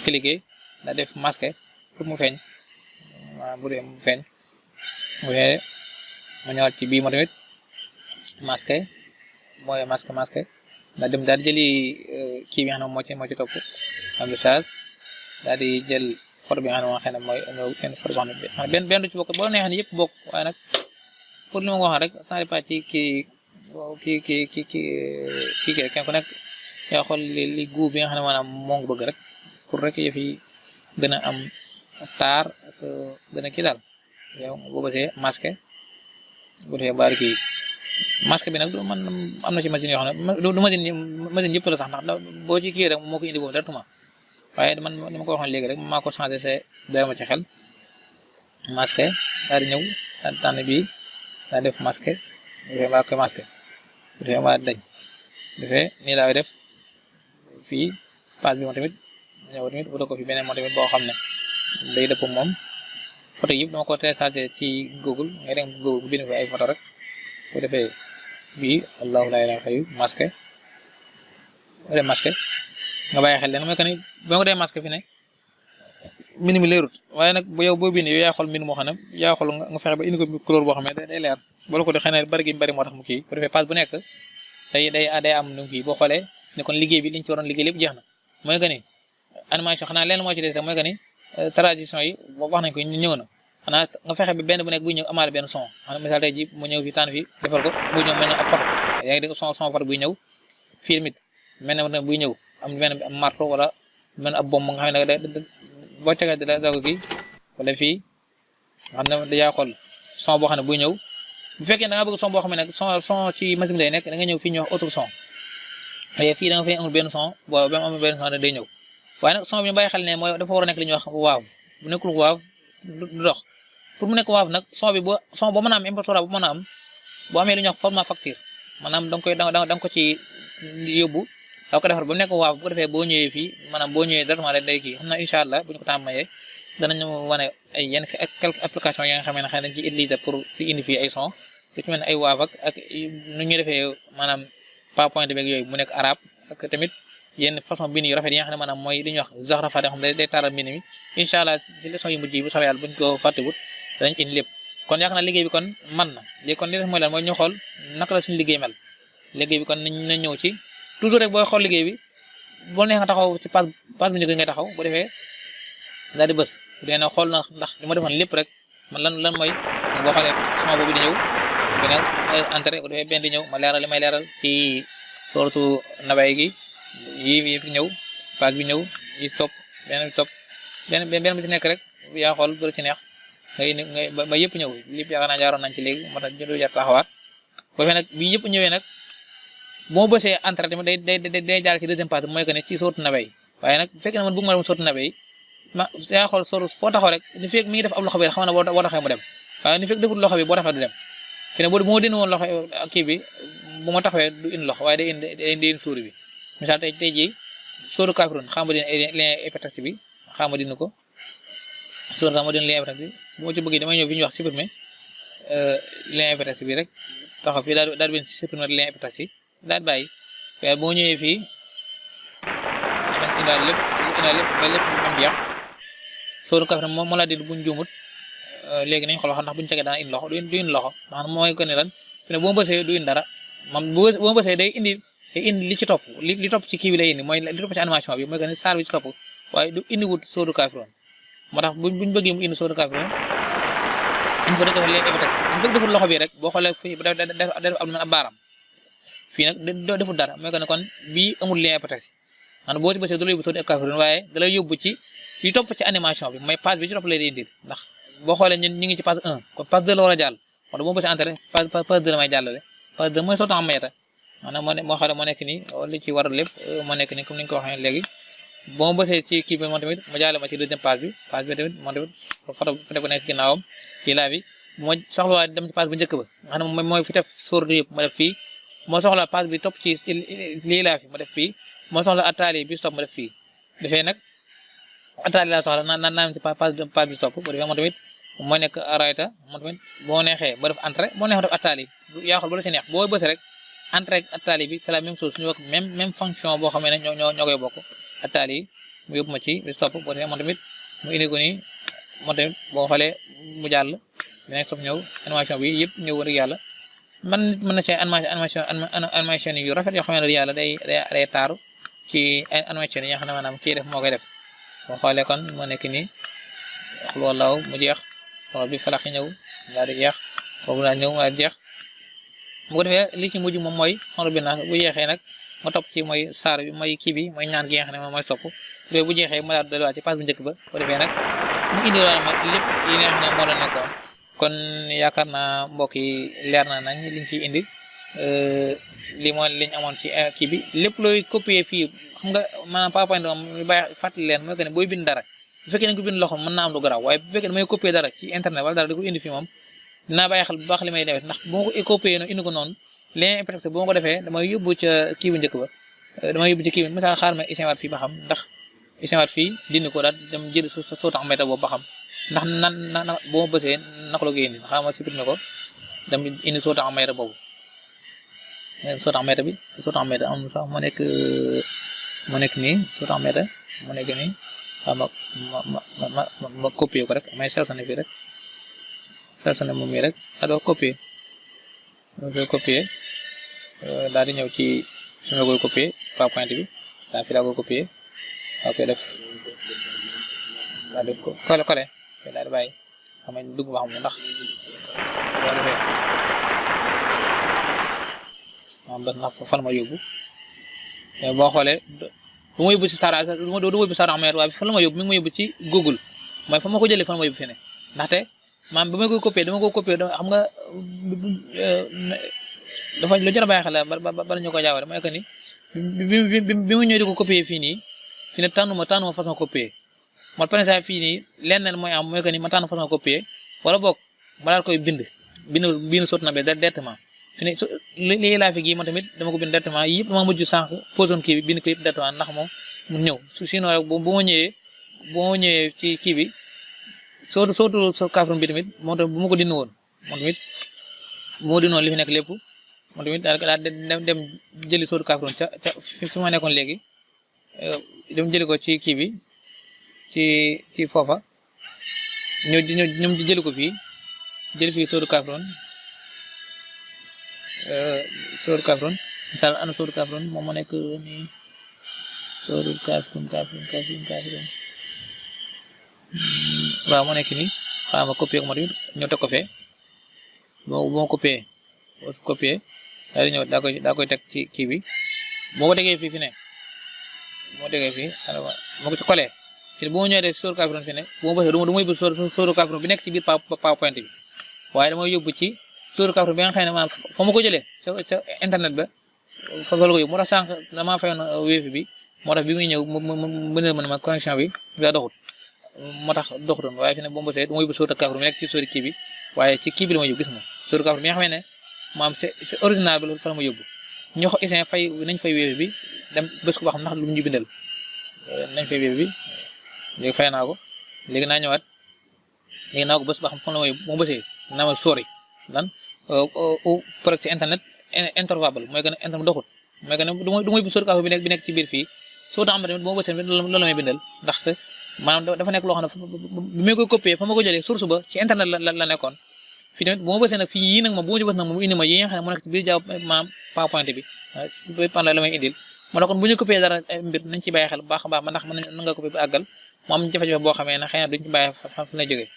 Speaker 2: cliquer daal def masqué pour mu feeñ waaw bu dee mu feeñ bu dee ma ñëwaat ci bii moo tamit masqué mooy masqué daal dem daal di jëli kii bi nga xam ne moo ci topp remplissage daal di jël photo bi nga xam ne mooy ñëw kenn photo boo xam ne benn du ci bokk boo neexee ni yëpp bokk waaye nag pour li ma ko waxee rek ça dépend ci kii kenn ku nekk yaa xool li goût bi nga xam ne maanaam moo ngi bëgg rek pour rek yëf yi gën a am taar ak gën a kii daal yow boo bësee masqué bu defee baari kii masque bi nag du man am na ci machine yoo xam ne du machine yëpp la sax ndax boo ci kii rek moo ko indi boobu directement waaye man ni ma ko waxoon léegi rek maa ko changé c'est doy ma ci xel masque daal di ñëw daal tànn bii daal def masque defee maa koy masque defee maa dañ defee nii laa def fii page bi moom tamit ñëw tamit wutal ko fi beneen moom tamit boo xam ne day dëpp moom photo yëpp dama ko téléchargé ci Google nga dem Google bu bind fi ay photo rek bu defee bii allahu la ilaha xayu masque dee masque nga bàyyi xel leen mooy que ni boo ko dee masque fi ne mbind mi leerut waaye nag bu yow boo bind yow yaa xool mbind moo xam ne yaa xool nga fexe ba indi ko couleur boo xam ne day leer boo la ko def xëy na bari gi bari moo tax mu kii bu defee page bu nekk day am nu kii boo xoolee ne kon liggéey bi liñ ci waroon liggéey lépp jeex na mooy que ni animation xanaa leen moo ci des rek mooy que ni transition yi wax nañ ko ñëw na xanaa nga fexe ba benn bu nekk buy ñëw amaale benn son xanaa misaal tey ji mu ñëw fi tànn fi defal ko buy ñëw mel na ab photo yaa ngi dégg son photo buy ñëw fii tamit mel na buy ñëw am benn marteau wala mel na ab bomb nga xam ne boo cagee da ko kii wala fii nga xam ne dayaa xool son boo xam ne buy ñëw bu fekkee da nga bëgg son boo xam ne nag son ci machine bi day nekk da nga ñëw fii ñuy wax autre son fii da nga fay amul benn son boo ba amul benn son day ñëw waaye nag son bi ñu bàyyi xel ne mooy dafa war a nekk li ñuy wax waaw bu nekkul waaw du dox pour mu nekk waaw nag son bi boo mën a am importeur bu mën a am boo amee lu ñuy wax format facture maanaam da nga ko ci yóbbu da ko defar ba mu nekk waaw bu ko defee boo ñëwee fii maanaam boo ñëwee directement rek day kii xam naa incha allah bu ñu ko tàmmayee danañu wane ay yenn quelques applications yi nga xam ne dañ ciy utiliser pour di indi fii ay son lu ci mel ne ay waaw ak nu ñuy defee maanaam PowerPoint beeg yooyu mu nekk arabe ak tamit yenn façon bind yu rafet yi nga xam ne maanaam mooy li ñuy wax zaxrafa yoo xam ne day taaral mbind mi incha allah ci leçon yu mujj yi bu soobee yàlla buñ ko fàttewut danañ indi lépp kon yaakaar naa liggéey bi kon man na léegi kon li def mooy lan mooy ñu xool naka la suñu liggéey mel liggéey bi kon nañ ñëw ci toujours rek booy xool liggéey bi boo neex nga taxaw ci page bu njëkk ngay taxaw bu defee daal di bës bu dee na xool na ndax li ma defoon lépp rek man lan mooy boo xoolee sama boobu di ñëw bi nag entré bu defee benn di ñëw ma leeral li may leeral ci sooratu nabay gi yi fi ñëw page bi ñëw yi topp benn bi topp benn bi ci nekk rek yaa xool bu ci neex ngay ba yëpp ñëw lépp yaakaar naa jaaroon nañ ci léegi moo tax jëndu jar taxawaat boo fee nag bi yëpp ñëwee nag boo bësee entrée tamit day jaar ci deuxième page mooy que ne ci sooratu nabay waaye nag bu fekkee ne man bëgg ma dem sooratu nabay ma yaa xool sóoru foo taxaw rek ni fekk mi ngi def ab loxo bi xam na boo taxee mu dem waaye ni fekk deful loxo bi boo taxee du dem fi ne bu ma dindi woon loxo kii bi bu ma taxawee du indi loxo waaye day indi suuri bi misaal tey jii sóoru Kaafiruun xam nga dina lien épitaxi bi xam nga dina ko sóoru xam nga dina lien épitaxi bi bu ma ci bëggee damay ñëw fi ñuy wax supprimer lien épitaxi bi rek taxaw fii daal di supprimer lien épitaxi daal di bàyyi waaye boo ñëwee fii indaal lépp ba lépp bu am jeex sóoru Kaafiruun moo laa di buñ juumut léegi nañ xool wax ndax buñu cegee dana indi loxo du indi loxo ndax mooy ko ne lan fi ne boo bësee du indi dara moom boo bësee day indi li ci topp li topp ci kii bi lay indi mooy li topp ci animation bi mooy que ne saar bi ci topp waaye du indi wut sóoru Kaafiruun moo tax buñ bëggee mu indi sóoru Kaafiruun il faut defal leen évitation bu fekk deful loxo bi rek boo xoolee fii def am na ab baaram fii nag deful dara mooy que ne kon bii amul lien évitation maanaam boo ci bësee da lay yóbbu sóoru Kaafiruun waaye da lay yóbbu ci li topp ci animation bi mooy page bi ci topp lay di indi ndax boo xoolee ñun ñu ngi ci page 1 kon page 2 la war a jàll moo tax boo bësee entré page 2 la may jàllale page 2 mooy sootan mayeta maanaam moo xoolee moo nekk nii li ci waral lépp moo nekk nii comme ni ñu ko waxee léegi boo bësee ci kii bi moom tamit mu jàlle ma ci deuxième page bi tamit moom tamit photo bu nekk ginnaawam ci laa bi moo soxlawaa dem ci page bu njëkk ba nga xam ne mooy fi def sóoratu yëpp ma def fii moo soxla page bi topp ci lii laa fi ma def fii moo soxla attaali bi stop ma def fii defee nag attaali laa soxla naan ci page bi topp bu defee moom tamit moo nekk rayta moom tamit boo neexee ba def entrée boo neexee def attaali yaa xool ba la ci neex boo bësee rek entrée ak attaali bi c'est la même chose ñu wax même fonction boo xamee ne ñoo koy bokk attaali yi mu yóbbu ma ci bi topp bu defee moom tamit mu indi ko nii moom tamit boo xoolee mu jàll dinañ sof ñëw animation bi yëpp ñëw rek yàlla man nit mën na ci animation yu rafet yoo xam ne yàlla day taaru ci animation yi nga xam ne maanaam kii def moo koy def boo xoolee kon moo nekk nii xul wallaahu mu jeex xool bi falax yi ñëw daal di jeex boobu daal ñëw daal di jeex bu ko defee li ci mujj moom mooy xonru bi naa bu jeexee nag nga topp ci mooy saar bi mooy kii bi mooy ñaan gi nga xam ne moom mooy sopp bu jeexee ma daal delluwaat ci page bu njëkk ba bu ko defee nag mu indi woon ma lépp yi nga xam ne moo la nekkoon kon yaakaar naa mbokk yi leer na nañ liñ ciy indi li moo liñ amoon ci kii bi lépp looy copier fii xam nga maanaam PowerPoint moom ñu bàyyi fàttali leen mooy que ne booy bind dara bu fekkee dañ ko bind loxo mën naa am lu garaaw waaye bu fekkee damay copier dara ci internet wala dara di ko indi fii moom dinaa bàyyi xel bu baax li may def ndax bu ma ko copier no indi ko noonu lien impacté bu ma ko defee damay yóbbu ca kii bu njëkk ba damay yóbbu ci kii bi misaal xaar ma isinwaat fii ba xam ndax isinwaat fii dindi ko daal dem jël soo tax mbéyta boobu ba xam ndax na bu ma bësee naka la koy indi xaar ma supprimer ko dem indi soo tax mbéyta boobu soo tax mbéyta bi soo tax mbéyta am sax moo nekk nii soo tax mbéyta moo nekk nii xaar ma copier ko rek may sélectionné fii rek sélectionné moom mii rek doo copier daal di ñëw ci fi ma koy copier PowerPoint bi daa fi laa koy copier daa koy def daal di ko collé daal di bàyyi xam nga dugg ba xam ne ndax boo defee moom bés ndax fan ma yóbbu boo xoolee du ma yóbbu ci Star du ma yóbbu Star Ahmed waaye fan la ma yóbbu mi ngi ma yóbbu ci Google mooy fa ma ko jëlee fan ma yóbbu fi ne ndaxte maam ba ma koy copier dama ko copier xam nga dafa lu jar a bàyyi xel la bala ñu ko jaawale mooy que ni bi mu ñëw di ko copier fii nii fi ne tànnuma façon copier man par exemple fii nii lenn mooy am mooy que ni ma tànn façon copier wala boog ma daal koy bind sotti na ba directement fi ne lii laa fi gii man tamit dama ko bind directement yëpp dama mujj sànq poson kii bi bind ko yëpp directement ndax moom mu ñëw sinon rek bu ma ñëwee ci kii bi soo Kafrun bi tamit moom tamit bu ma ko dindi woon moom tamit bu ma dindi woon li fi nekk lépp moom tamit daal dem jëli soo Kafrun ca fi ma nekkoon léegi dem jëli ko ci kii bi ci foofa ñoom jëli ko fii jëli fii soo Kafrun misaal ana soo Kafrun moom moo nekk nii soo Kafrun waaw moo nekk nii xaaral ma copier ko ma tamit ñëw teg ko fee boo ma copier daal di ñëw daa koy teg ci kii bi boo ko tegee fii fi ne moo tegee fii moo ko ci collé fii bu ma ñëwee def sóoru Kafrun fi ne bu ma bësee du ma yóbbu sóoru Kafrun bi nekk ci biir PowerPoint bi waaye dama yóbbu ci sóoru Kafrun bi nga xam ne maanaam fa ma ko jëlee sa internet ba fa la ko yóbbu moo tax sànq damaa fayoon Wave bi moo tax bi muy ñëw mu bënal ma connexion bi daa doxut moo tax doxutoon waaye fi ne boo ma bësee du ma yóbbu sóoru Kafrun bi nekk ci sóoru kii bi waaye ci kii bi la ma yóbbu gis nga sóoru Kafrun bi nga xam ne maam c'est original bi fa la ma yóbbu ñu ko isin nañ fay Wave bi dem bés ko ba xam ndax lu mu ñu bindal nañ fay Wave bi léegi fay naa ko léegi naa ñëwaat léegi naa ko bés ba xam fan la ma yóbbu moo bësee naa ma sori lan projet ci internet intervable mooy que ne internet doxut mooy que ne du ma yóbbu sóoru Kafrun bi nekk ci biir fii soo tax tamit boo bësee loolu la may bindal ndaxte maanaam dafa nekk loo xam ne bi may koy copier fa ma ko jëlee source ba ci internet la nekkoon fii tamit bu ma bësee nag fii yii nag moom bu ma ci bës nag moom indi ma yi nga xam ne mu nekk ci biir jaaw maam PowerPoint bi pan la may indil moo la kon bu ñu copier dara mbir nañ ci bàyyi xel bu baax a baax ma ndax mën nga copier ba àggal mu am jafe-jafe boo xamee ne xëy na duñ ci bàyyi fan la jógee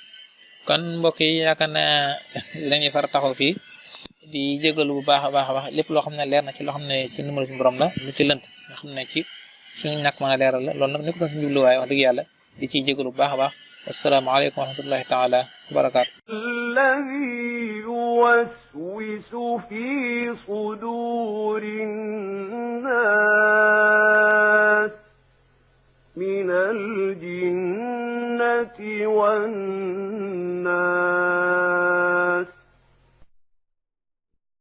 Speaker 2: kon mbokk yi yaakaar naa dañuy far taxaw fii di jégalu bu baax a baax lépp loo xam ne leer na ci loo xam ne ci numéro suñu borom la lu ci lënt nga xam ne ci suñu ñàkk mën a leeral la loolu nag nekk doon suñu jubluwaay wax dëgg yàlla di ciy jégalu bu baax a baax assalaamu aleykum wa rahmatullahi taala wa barakaatu
Speaker 3: الذي يوسوس في صدور الناس